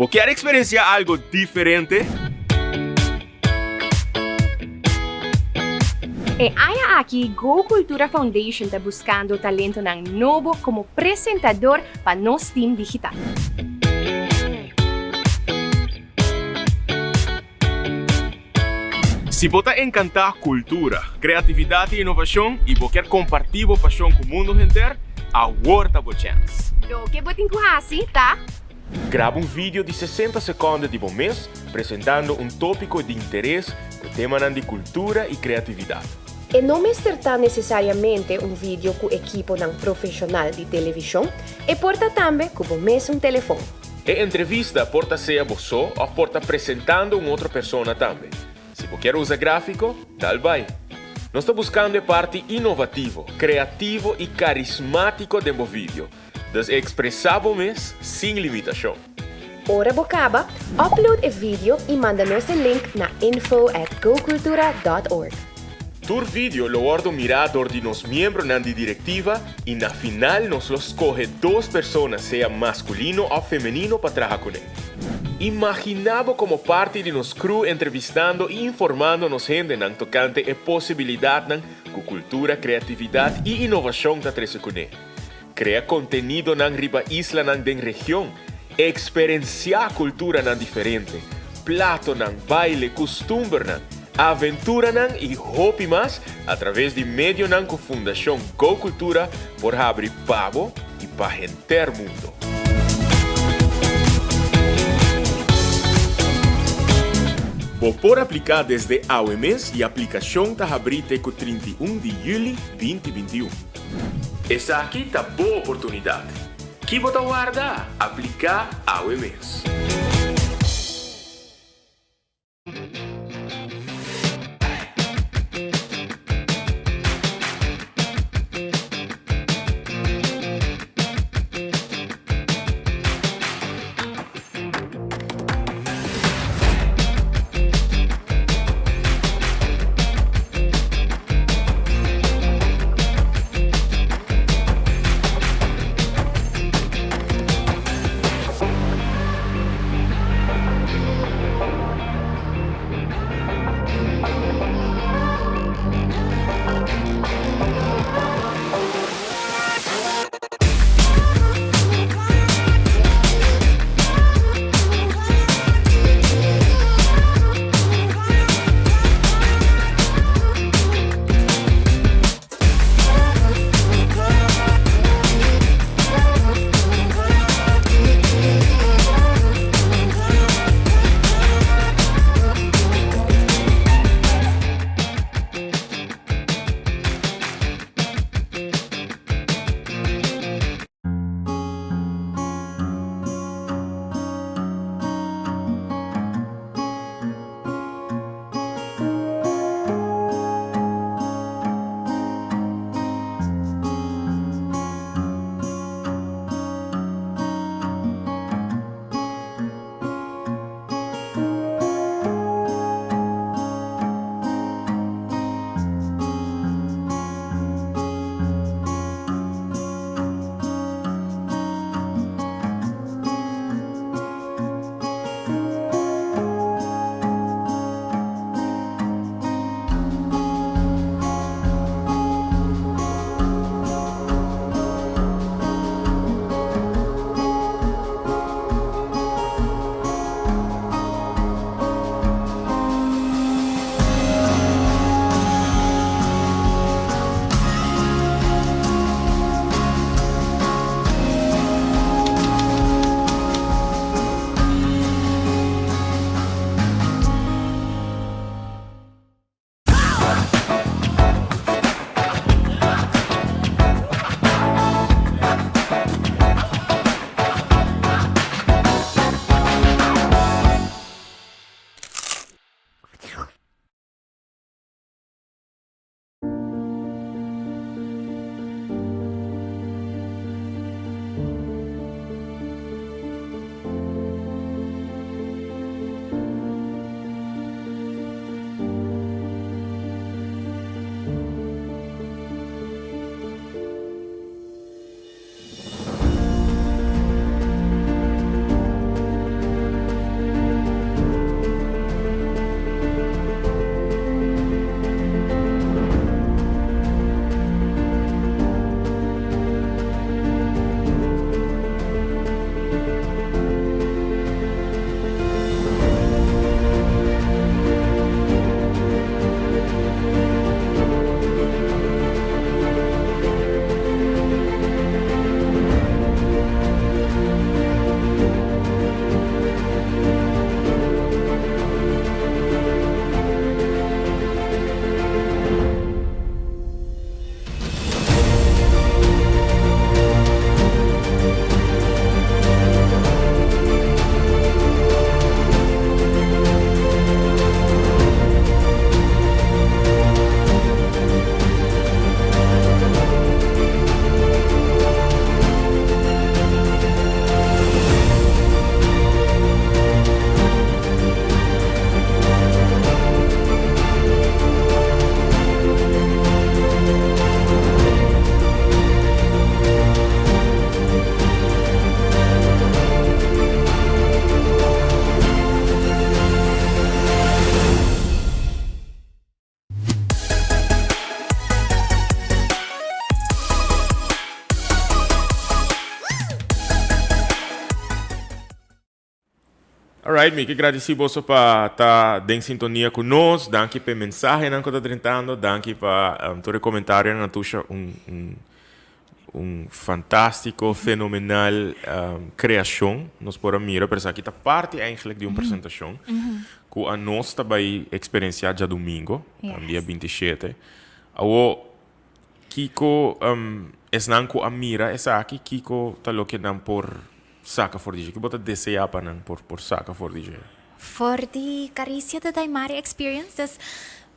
Bo kier eksperensiá algo diferente?
E aña aki Go Cultura Foundation ta buskando talentonan nobo komo presentador pa nos team digital.
Si bo ta enkantá kultura, kreatividat i inovashon i bo kier kompartí bo pashon ku mundu henter, awor ta bo chèns!
Loke bo tin ku hasi ta.
Graba un video di 60 sekònde di bo mes presentando un tópiko di interes ku temanan di kultura i kreatividat.
E no mester ta nesesariamente un video ku ekiponan profeshonal di televishon, e por ta tambe ku bo mesun telefon.
E entrevista por ta sea bo so òf por ta presentando un otro persona tambe. Si bo kier usa gráfiko, dal bai. Nos ta buskando e parti inovativo, kreativo i karismátiko den bo video. Dus ekspresá bo mes sin limitashon.
Ora bo kaba, upload e video i manda nos e link na info at gocultura dot org.
Tur video lo wòrdu mirá dor di nos miembronan di direktiva i na final nos lo skohe dos persona sea maskulino òf femenino pa traha kuné. Imaginá bo komo parti di nos crew entrevistando i informando nos hendenan tokante e posibilidatnan ku kultura, kreatividat i inovashon ta trese kuné. Krea kontenidonan riba islanan den region, eksperensiá kulturanan diferente, platonan, baile, kustumbernan, aventuranan i hopi mas a traves di medionan ku Fundashon Go Kultura por habri pa bo i pa henter mundo. Bo por apliká desde awe mes i aplikashon ta habrí te ku 31 di yüli 2021. Esaki ta bo oportunidat. Ki bo ta warda? Apliká awe mes! Alright, mi ke gradisí boso pa ta den sintonia ku nos. Danki pa e mensahenan ku ta drentando. Danki pa tur e komentarionan. Natusha, un un un fantástiko, fenomenal kreashon nos por a mira. Pero esaki ta parti eigenlijk di un presentashon ku anos ta bai eksperensiá djadumingo, dia 27. Awor, kiko esnan ku a mira esaki, kiko ta loke nan por saka for di dje? Ki bo ta deseá pa nan por saka for di dje?
For di Caricia the Daimari Experience, dus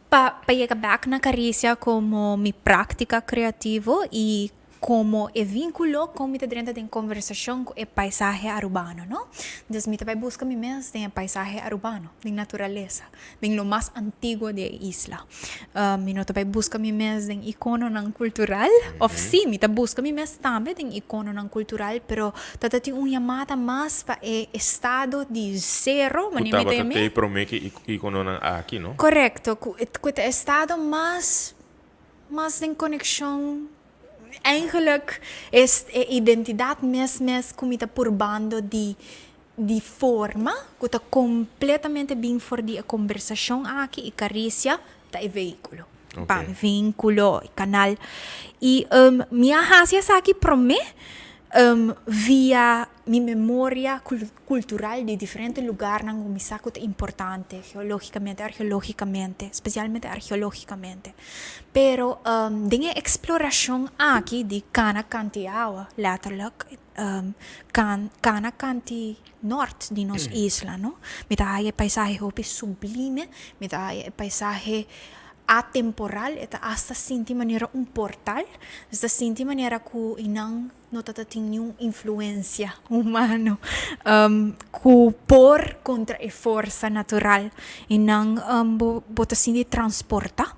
Pa pa yega bek na Caricia como mi practica creativo y como e vinculo con mi ta drenta den conversacion cu e paisahe Arubano, no? Dus mi ta bay busca mi mes den e paisahe Arubano, den naturalesa, den lo mas antiguo di e isla. Mi no ta bay busca mi mes den icononan cultural, of si, mi ta busca mi mes tambe den icononan cultural, pero ta ta tin un yamada mas pa e estado di zero,
Cu
manera mi ta
tabata
yam'é.
tey prome ki Icononan aki, no?
Correcto, cu cu ta estado mas mas den conexion eigenlijk es e identidad mes mes cu mi ta purbando di di forma cu ta completamente bin for di e conversacion aki y Caricia ta e vehiculo. Pa mi vinculo y canal y mi a haci esaki prome via mi memoria cultural di diferente lugarnan cu mi sa cu ta importante geologicamente, archeologicamente, specialmente archeologicamente. Pero den e exploracion aki di cana canti awa, letterlijk, cana canti nort di nos isla, no, mi ta haya e paisahe hopi sublime, mi ta haya e paisahe atemporal, e ta hasta sinti manera un portal, e ta sinti manera cu nan no ta ta tin niun influencia humano cu por contra e forsa natural y nan bo bo ta sinti transporta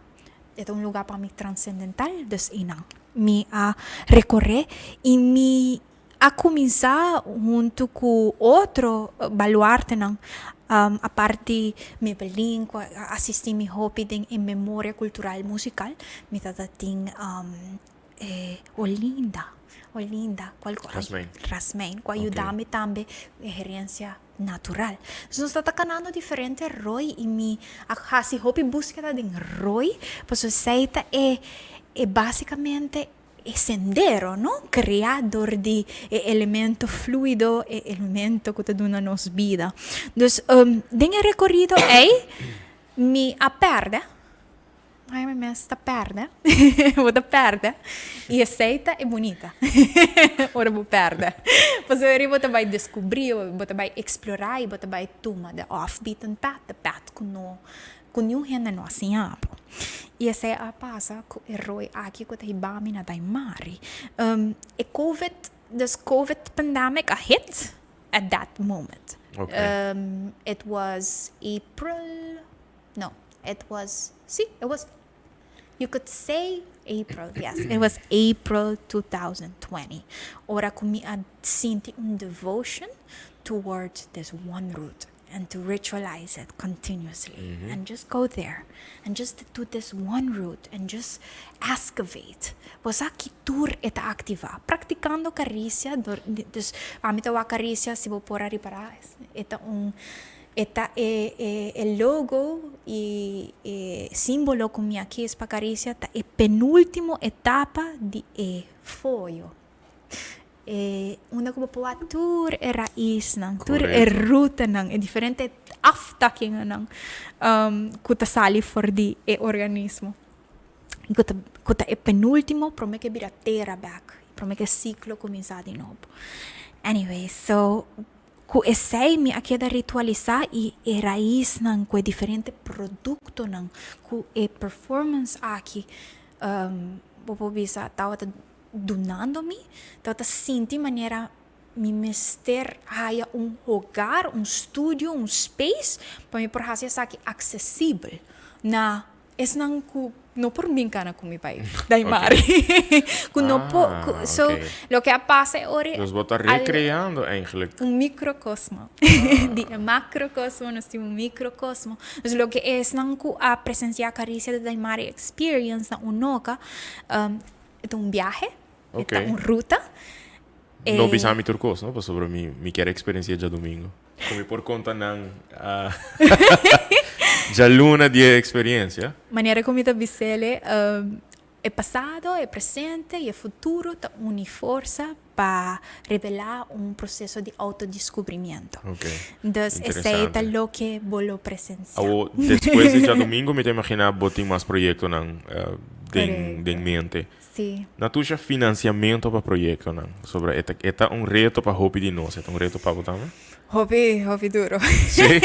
e ta un lugar pa mi transcendental dus y nan mi a recorre y mi a cuminsa hunto cu otro baluartenan apart di Mebelin cu a asisti mi hopi den e memoria cultural musical mi ta ta tin E Olinda, Olinda, cual cu
Rasmijn.
Rasmijn, cu a yuda mi tambe e herencia natural. Dus nos ta canando diferente rooi y mi a haci hopi buskeda den rooi, pasobra esey ta e e basicamente e sendero, no? Crea dor di e elemento fluido, e elemento cu ta duna nos bida. Dus den e recorido ey mi a perde. Ai mi mes ta perde. Bo ta perde. I esei ta e bunita. Ora bo perde. Pasobra eri bo ta bai descubri, bo ta bai explora i bo ta bai tuma the off beaten path, the path ku no, ku niun hende no a siña bo. I esei a pasa ku e roi aki ku ta hiba mi na Daimari. E covid, dus covid pandemic a hit at that moment. It was April. No, it was, sí, it was, you could say April, yes, it was April 2020. Ora ku mi a sinti un devotion towards this one route and to ritualize it continuously and just go there and just do this one route and just excavate. Bo sa ki tur e ta activa. Practicando caricia, dor, dus ami ta wak caricia si bo por a ripara, e ta un E ta e e e logo y e simbolo cu mi a kies pa Caricia ta e penultimo etapa di e foyo. E unda cu bo por wak tur e raisnan, tur e rutanan, e diferente aftakkingennan cu ta sali for di e organismo. Y cu ta cu ta e penultimo prome cu e bira tera bek, prome cu e ciclo cuminsa di nobo. Anyway, so. Ku esei mi a keda ritualisá i e raisnan ku e diferente produktonan ku e performance aki bo por bisa tabata dunando mi, tabata sinti manera mi mester haya un hogar, un studio, un space pa mi por hasi esaki aksesibel na Esnan ku no por bin kana ku mi bai Daimari. Ku no por, ku, so loke a pasa e ora
Dus bo ta recreando eigenlijk.
Un microcosmo. Di e macrocosmo nos tin un microcosmo. Dus loke esnan ku a presencia Caricia de Daimari Experience na Unoca, e ta un biahe, e ta un ruta.
No bisa mi tur kos, no? Pasobra mi kier experiencia djadumingo. Ku mi por konta nan djaluna di e eksperensia.
Manera ku mi ta bis'el, e pasado, e presente i e futuro ta uni forsa pa revelá un proseso di outodiskubrimiento. Dus esei ta loke bo lo presensiá.
Awor, despues di djadumingu mi ta imaginá bo tin mas proyektonan den mente.
Sí.
Natusha, Financiamento pa proyectonan. Sobra e ta, e ta un reto pa hopi di nos. E ta un reto pa bo tambe?
Hopi, hopi duro.
Sí?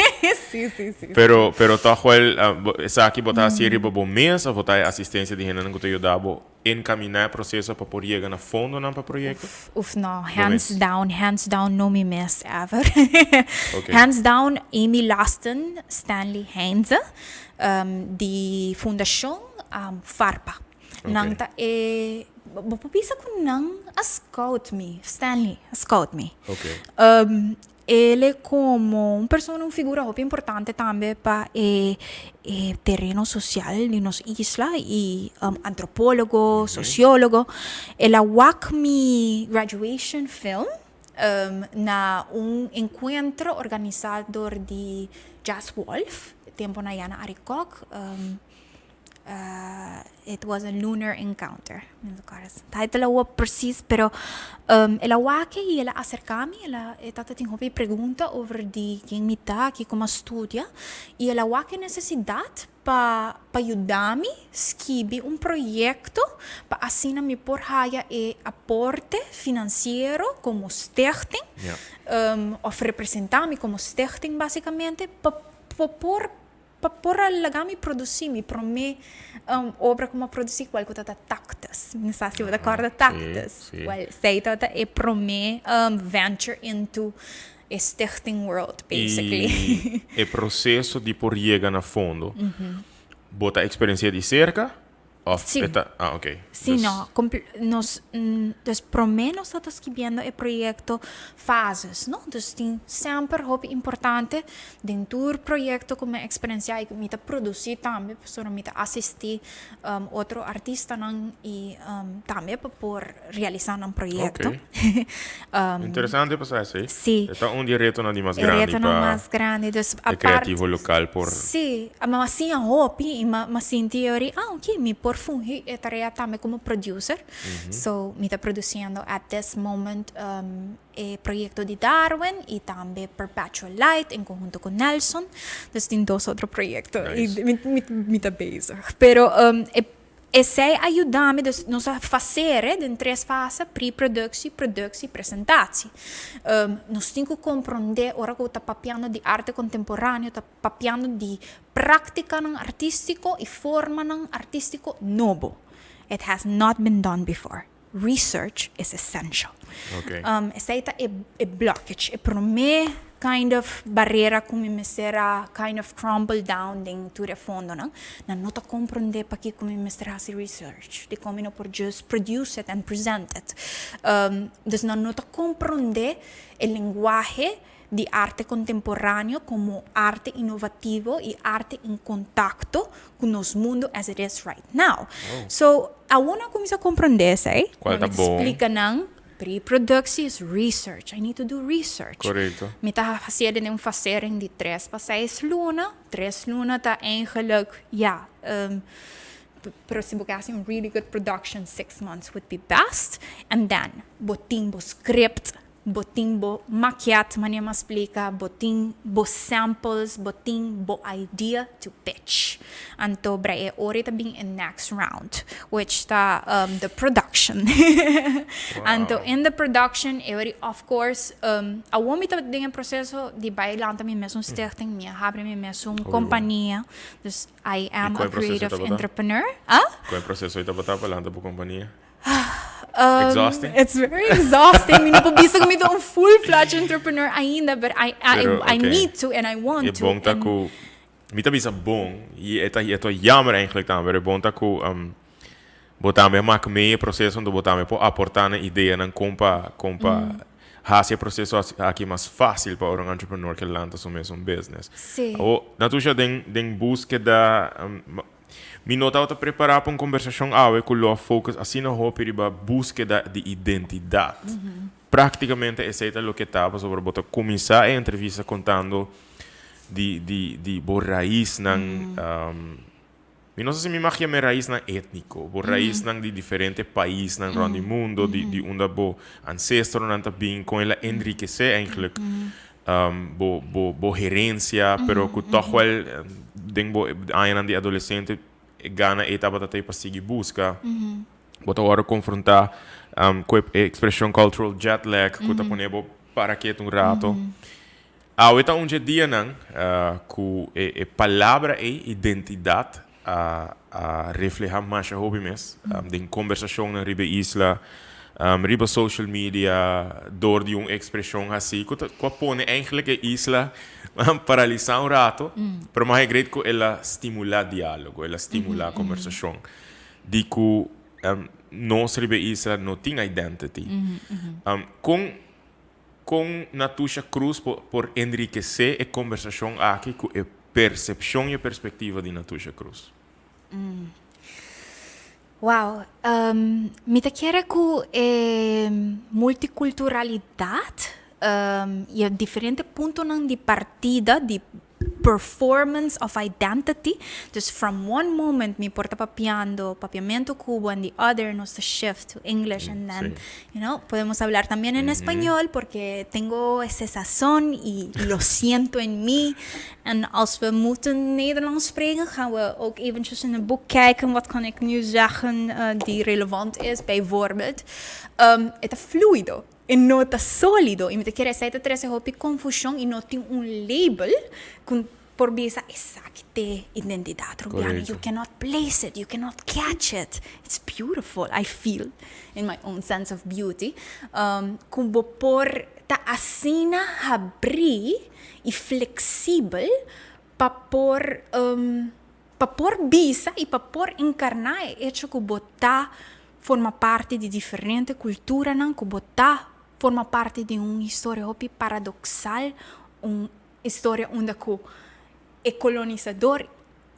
Sí, sí, sí.
Pero, pero toch wel, esaki bo ta haci riba bo mes of bo ta e asistencia di hendenan cu ta yuda bo encamina e proceso pa por yega na fondonan pa proyecto?
Uf, uf no. Hands down, hands down no mi mes ever. Okay. Hands down Amy Lasten, Stanley Heinze, di Fundacion Farpa. Nan ta e bo por bisa ku nan a scout mi, Stanley a scout mi. El e komo un persona, un figura hopi importante tambe pa e e tereno sosial di nos isla i antropólogo, sosiólogo. El a wak mi graduation film na un enkuentro organisá dor di Jazz Wolf, temponan ya na Arikok. It was a lunar encounter. Mi no ta kòrda title awor precies, pero el a wak i el a aserká mi, el a e tabata tin hopi pregunta over di ken mi ta, kiko mi a studia, i el a wak e nesesidat pa pa yuda mi skibi un proyekto pa asina mi por haya e aporte finansiero komo stichting, òf representá mi komo stichting basikamente pa por Pa por a laga mi producí mi promé obra cu mi a producí cual cu tabata Tactus. Mi no sa si bo ta corda Tactus. Well, esey tabata e promé venture into e stichting world basically.
Y e proceso di por yega na fondo, bo ta experiencia di cerca Of
Sí.
e ta, ah, oké.
Sí,
Dus,
no. Nos, dus promé nos ta ta skibiendo e proyekto fases, no? Dus tin semper hopi importante den tur proyekto ku mi a eksperensiá i ku mi ta produsí tambe, pasobra mi ta asistí otro artistanan i tambe pa por realisá nan proyekto.
Oké. Interesante pa sa esei.
Sí.
E ta un di e retonan di mas
E
grandi
retonan
pa
mas grandi. Dus
e
apart
kreativo lokal por.
Sí, mi a siña hopi i mi a sinti ori, ah oké, mi por fungi e tarea tambe komo producer. So mi ta produciendo at this moment e proyekto di Darwin i tambe Perpetual Light en konhunto ku Nelson. Dus tin dos otro proyekto i mi ta bezig. Pero e Esei a yuda mi, dus nos a fasere den tres fase, pre-productie, productie, presentatie. Nos tin ku komprondé ora ku ta papiando di arte kontemporaneo, ta papiando di práktikanan artístiko i formanan artístiko nobo. It has not been done before. Research is essential.
Okay.
Esei ta e e blockage, e promé kind of barera ku mi mester a kind of crumble down den tur e fondonan. Nan no ta komprondé pakiko mi mester hasi research, dikon mi no por just produce it and present it. Dus nan no ta komprondé e lenguahe di arte kontemporáneo komo arte inovativo i arte in kontakto ku nos mundu as it is right now. So, awor nan kuminsá komprondé esei,
Kual ta
mi ta
bon?
splika nan, pre-productie is research, I need to do research.
Korekto.
Mi ta hasié den un fasering di tres pa seis luna, tres luna ta eigenlijk, ya, pero si bo ke hasi un really good production, six months would be best. And then, bo tin bo script Bo tin bo makiat, manera mi a splika, bo tin bo samples, bo tin bo idea to pitch. Anto bra e ora ta bin e next round, which ta the production. Anto in the production e ora of course awor mi ta den e proceso di bai lanta mi mesun stichting, mi a habri mi mesun compania, dus I am a creative entrepreneur. Ah?
Con e proceso ei tabata pa lanta bo compania? Exhausting?
It's very exhausting. Mi no por bisa ku mi ta un full-fledged entrepreneur ainda, but I, I,
Pero,
I
okay.
need to and I want
E
to.
bon ta
and-
ku, mi ta bisa bon, i e ta, e ta jammer eigenlijk tambe, pero e bon ta ku bo tambe a mak mee e proseso, anto bo tambe por aportá na ideanan kon pa, kon pa hasi e proseso aki mas fásil pa ora un entrepreneur ke lanta su mesun business.
Sí.
Awor, Natusha, den, den búskeda, Mi no tabata prepará pa un kombersashon awe ku lo a focus asina hopi riba búskeda di identidat. Práktikamente esei ta loke ta pasobra bo ta kuminsá e entrevista kontando di di di bo raisnan mi no sa si mi mag yama e raisnan étniko, bo raisnan di diferente paisnan rònt di mundo, di di unda bo ansestronan ta bin, kon el a enrikesé eigenlijk bo bo bo herensia, pero ku tòg wèl den bo añanan di adolesente e gana ei tabata ta ei pa sigui buska. Bo ta wòrdu konfrontá ku e ekspreshon cultural jet lag ku ta pone bo para ketu un rato. Awe ta un dje dianan ku e palabra ei, identidat, a a reflehá masha hopi mes den kombersashonnan riba e isla, riba social media, dor di un ekspreshon hasí ku ta ku a pone eigentlik e isla paralisá un rato, pero mas e great ku el a stimulá diálogo, el a stimulá kombersashon. Di ku nos riba e isla no tin identity. Kon kon Natusha Cruz por por enrikesé e kombersashon aki ku e persepshon i e perspektiva di Natusha Cruz?
Wow, mi ta kere ku e multikulturalidat i e diferente puntonan di partida di performance of identity, dus from one moment mi por ta papiando papiamento cubo and the other nos ta shift to English and then you know podemos hablar también en español porque tengo ese sazón y lo siento en mí en als we moeten Nederlands spreken gaan we ook eventjes in het boek kijken wat kan ik nu zeggen die relevant is bijvoorbeeld. E ta fluido. E no ta sólido i mi ta kere esei ta trese hopi konfushon i no tin un label ku por bisa esaki t'e identidat rubiano. You cannot place it, you cannot catch it. It's beautiful, I feel in my own sense of beauty, ku bo por ta asina habrí i fleksibel pa por pa por bisa i pa por enkarná e echo ku bo ta forma parti di diferente kulturanan, ku bo ta forma parti di un historia hopi paradoksal, un historia unda ku e kolonisador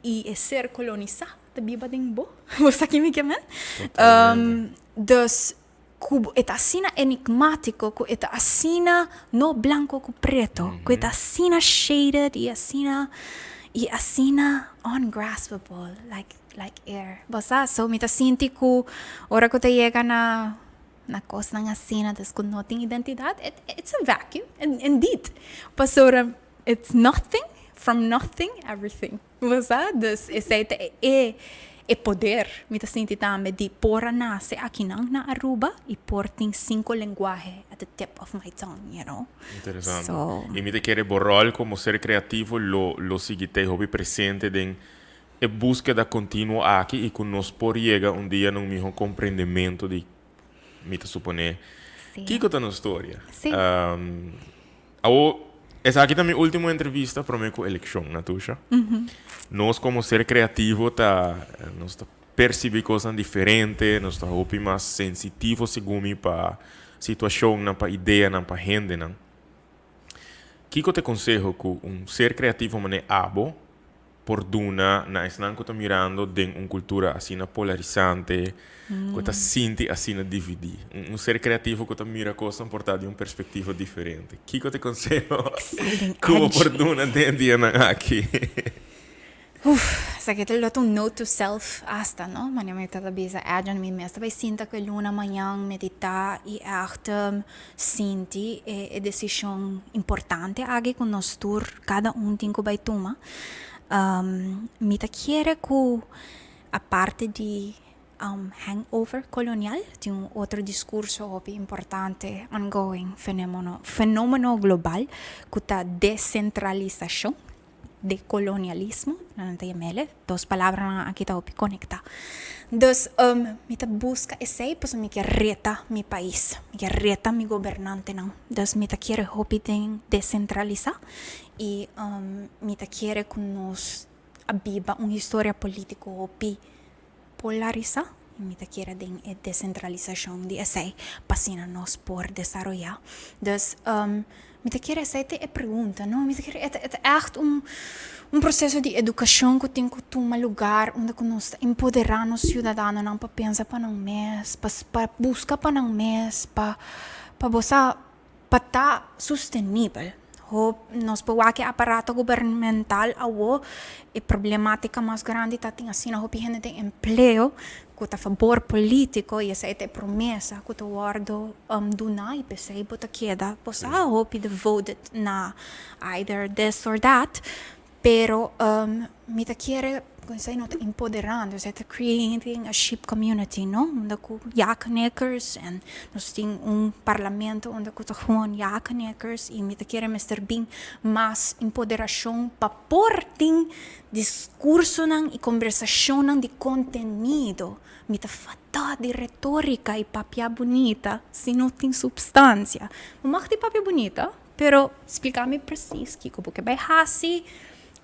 i e ser kolonisá ta biba den bo. Bo sa ki mi ke men? Dus ku e ta asina enigmátiko, ku e ta asina no blanko ku preto, ku e ta asina shaded i asina i asina ungraspable, like like air. Bo sa? So mi ta sinti ku ora ku ta yega na na kosnan asina, des ku no tin identidat, it it's a vacuum, indeed. Pasobra it's nothing, from nothing, everything. Bo sa? Dus esei ta e e poder, mi ta sinti tambe, di por a nase akinan na Aruba i por tin sinku lenguahe at the tip of my tongue, you know.
Interesante. So. I mi ta kere bo ròl komo ser kreativo lo lo sigui ta e hopi presente den e búskeda kontinuo aki i ku nos por yega un dia na un mihó komprendementu di, mi ta suponé, kiko ta nos storia.
Sí.
Awor, esaki ta mi último entrevista promé ku elekshon, Natusha. Nos komo ser kreativo ta, nos ta persibí kosnan diferente, nos ta hopi mas sensitivo segun mi pa situashonnan, pa ideanan, pa hendenan. Kiko ta e konseho ku un ser kreativo manera abo por duna na esnan ku ta mirando den un kultura asina polarisante, ku ta sinti asina dividí? Un ser kreativo ku ta mira kosnan por ta di un perspektiva diferente. Kiko ta e konseho ku bo por duna den e dianan aki?
Uf, esaki ta lo ta un note to self asta, no? Manera mi ta bisa Adrian, mi mes ta bai sinta ku e luna mañan, meditá i ègt sinti e e desishon importante aki ku nos tur kada un tin ku bai tuma. Mi ta kere ku aparte di hangover kolonial tin un otro diskurso hopi importante ongoing fenémono fenómeno global ku ta desentralisashon. Dekolonialismo, nan ta yam'el, dos palabranan aki ta hopi konektá. Dus, mi ta buska esei pasobra mi ke reta mi pais, mi ke reta mi gobernantenan. Dus mi ta kere hopi den desentralisá i mi ta kere ku nos a biba un historia polítiko hopi polarisá i mi ta kere den e desentralisashon di esei pa asina nos por desaroyá. Dus mi ta kere esei ta e pregunta, no? Mi ta kere e ta e ta ègt un un proseso di edukashon ku tin ku tuma lugar unda ku nos ta empoderá nos siudadanonan pa pensa pa nan mes, pa pa buska pa nan mes, pa. Pa bo sa pa ta sostenibel. Ho nos por wak e aparato gubernamental awo, e problematica mas grandi ta tin asina hopi hende den empleo cu ta fabor politico y esey ta e promesa cu ta wordo duna y p'esey bo ta keda bo sa hopi devoted na either this or that. Pero mi ta kere ku esei no ta empoderando, esei ta creating a sheep community, no? Unda ku ja-knikkers en nos tin un parlamento unda ku ta gewoon ja-knikkers i mi ta kere mester bin mas empoderashon pa por tin diskursonan i kombersashonnan di kontenido. Mi ta fata di retorika i papia bunita si no tin supstansia. Bo mag di papia bunita. Pero splica mi precies kico bo ke bay haci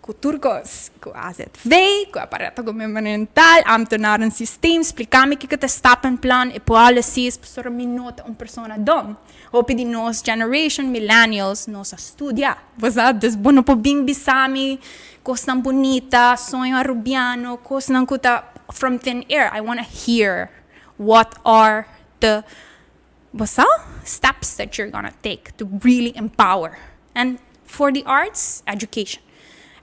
cu tur cos, cu AZV, cu aparato gubernamental, ambtenarensysteem, splica mi kico ta e stappenplan, e policies, pasobra mi no ta un persona dom. Hopi di nos generation, millennials, nos a studia, bo sa, dus bo no por bin bisa mi cosnan bunita, soño Arubiano, cosnan cu ta from thin air. I wanna hear what are the Bo sa steps that you're gonna take to really empower and for the arts, education.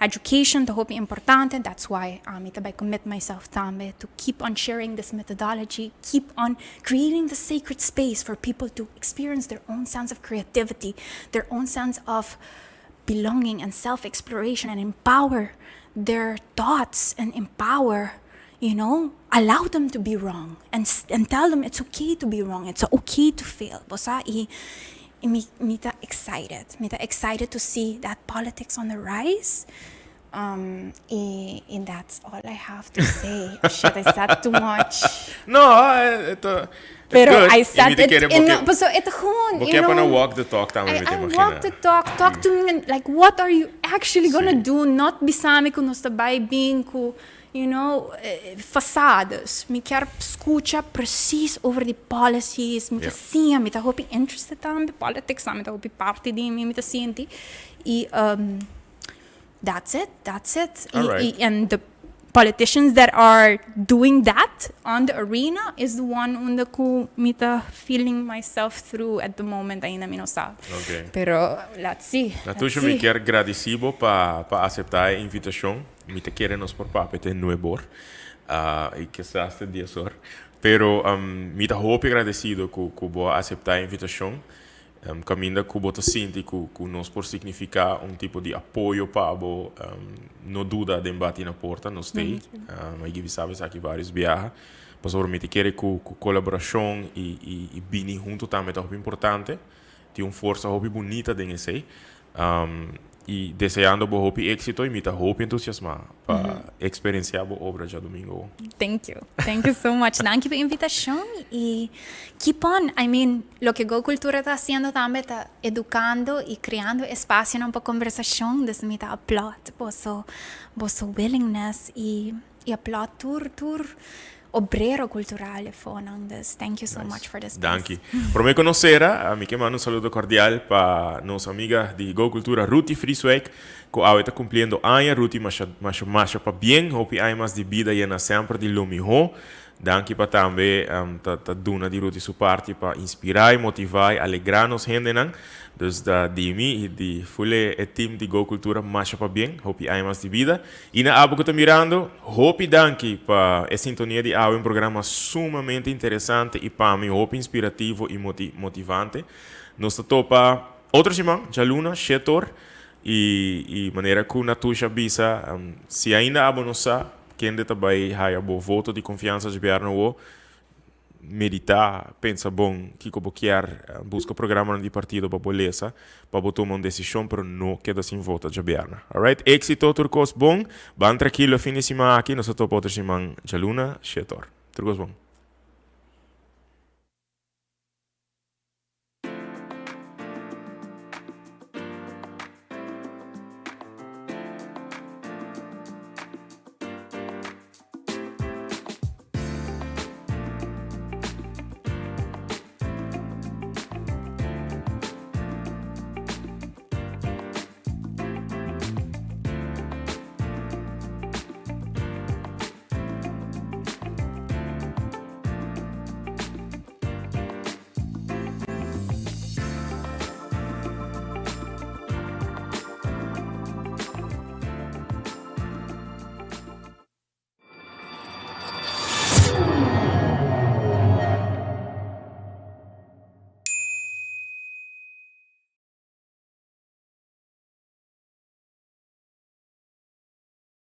Education ta hopi importante, that's why ami ta bai commit myself tambe to keep on sharing this methodology, keep on creating the sacred space for people to experience their own sense of creativity, their own sense of belonging and self exploration and empower their thoughts and empower you know, allow them to be wrong and and tell them it's okay to be wrong, it's okay to fail. Bo sa y y mi mi ta excited, mi ta excited to see that politics on the rise. Um, y, y that's all I have to say. Shit, I said too much.
No, eh, it, uh,
Pero
good.
I said
Y mi te
it
kere
in,
porque-
paso e ta gewoon,
Bo
you
ke pa
know.
na walk the talk tambe,
I,
mi te
I
imagina.
walk the talk. Talk to me and like what are you actually gonna
Sí.
do? Not bisami ku nos ta bai bin ku, you know, eh, façades. Mi kier scucha precies over di policies. Mi ta
Yeah.
siña, mi ta hopi interested tambe. Politics tambe ta hopi parti di mi, mi ta sinti. Y um, that's it, that's it.
All right.
Y, and the politicians that are doing that on the arena is the one unda ku mi ta feeling myself through at the moment ainda mi no sa.
Okay.
Pero let's see. Let's
Natusha, mi
see.
kier gradici bo pa pa acepta e invitacion. Mi ta kere nos por papia te nuebe or, ah, y kisas te dies or. Pero um, mi ta hopi agradecido cu cu bo a acepta e invitacion. Caminda cu bo ta sinti cu cu nos por significa un tipo di apoyo pa bo, no duda den bati na porta, nos t'ey. Mi a bisa esaki varios biaha, pasobra mi ta kere cu cu colaboracion y y y bini hunto tambe ta hopi importante. Tin un forsa hopi bunita den esey. Y deseando bo hopi éxito y mi ta hopi entusiasma pa experiencia bo obra djadomingo.
Thank you. Thank you so much. Danki pa invitacion y keep on. I mean, loke Go Cultura ta haciendo tambe ta educando y creando espacionan pa conversacion. Dus mi ta applaud boso, boso willingness y, y applaud tur, tur obrero cultural efonan. Dus thank you so much for this space.
Danki. Prome cu nos cera, mi ke manda un saludo cordial pa nos amiga di Go Cultura Ruthie Frieswijk, cu awe ta cumpliendo aña. Ruthie, masha, masha, masha pabien. Hopi aña mas di bida yena semper di lo miho. Danki pa tambe ta ta duna di Ruthie su parti pa inspira y motiva y alegra nos hendenan. Dus ta di mi y di full e team di Go Cultura masha pabien. Hopi aña mas di bida. Y na abo cu ta mirando, hopi danki pa e sintonia di awe, un programa sumamente interesante y pa mi hopi inspirativo y motivante. Nos ta topa otro siman, djaluna, shetor, y y manera cu Natusha bisa, si ainda abo no sa kende ta bay haya bo voto di confiansa djibierno awo, Meditá, pensa bon kiko bo kier, buska programanan di partido pa bo lesa, pa bo tuma un desishon, pero no keda sin vota djabièrnè. Alright, éksito tur kos bon, ban trakilo e fin di siman aki, nos ta topa otro siman djaluna, shetor. Tur kos bon.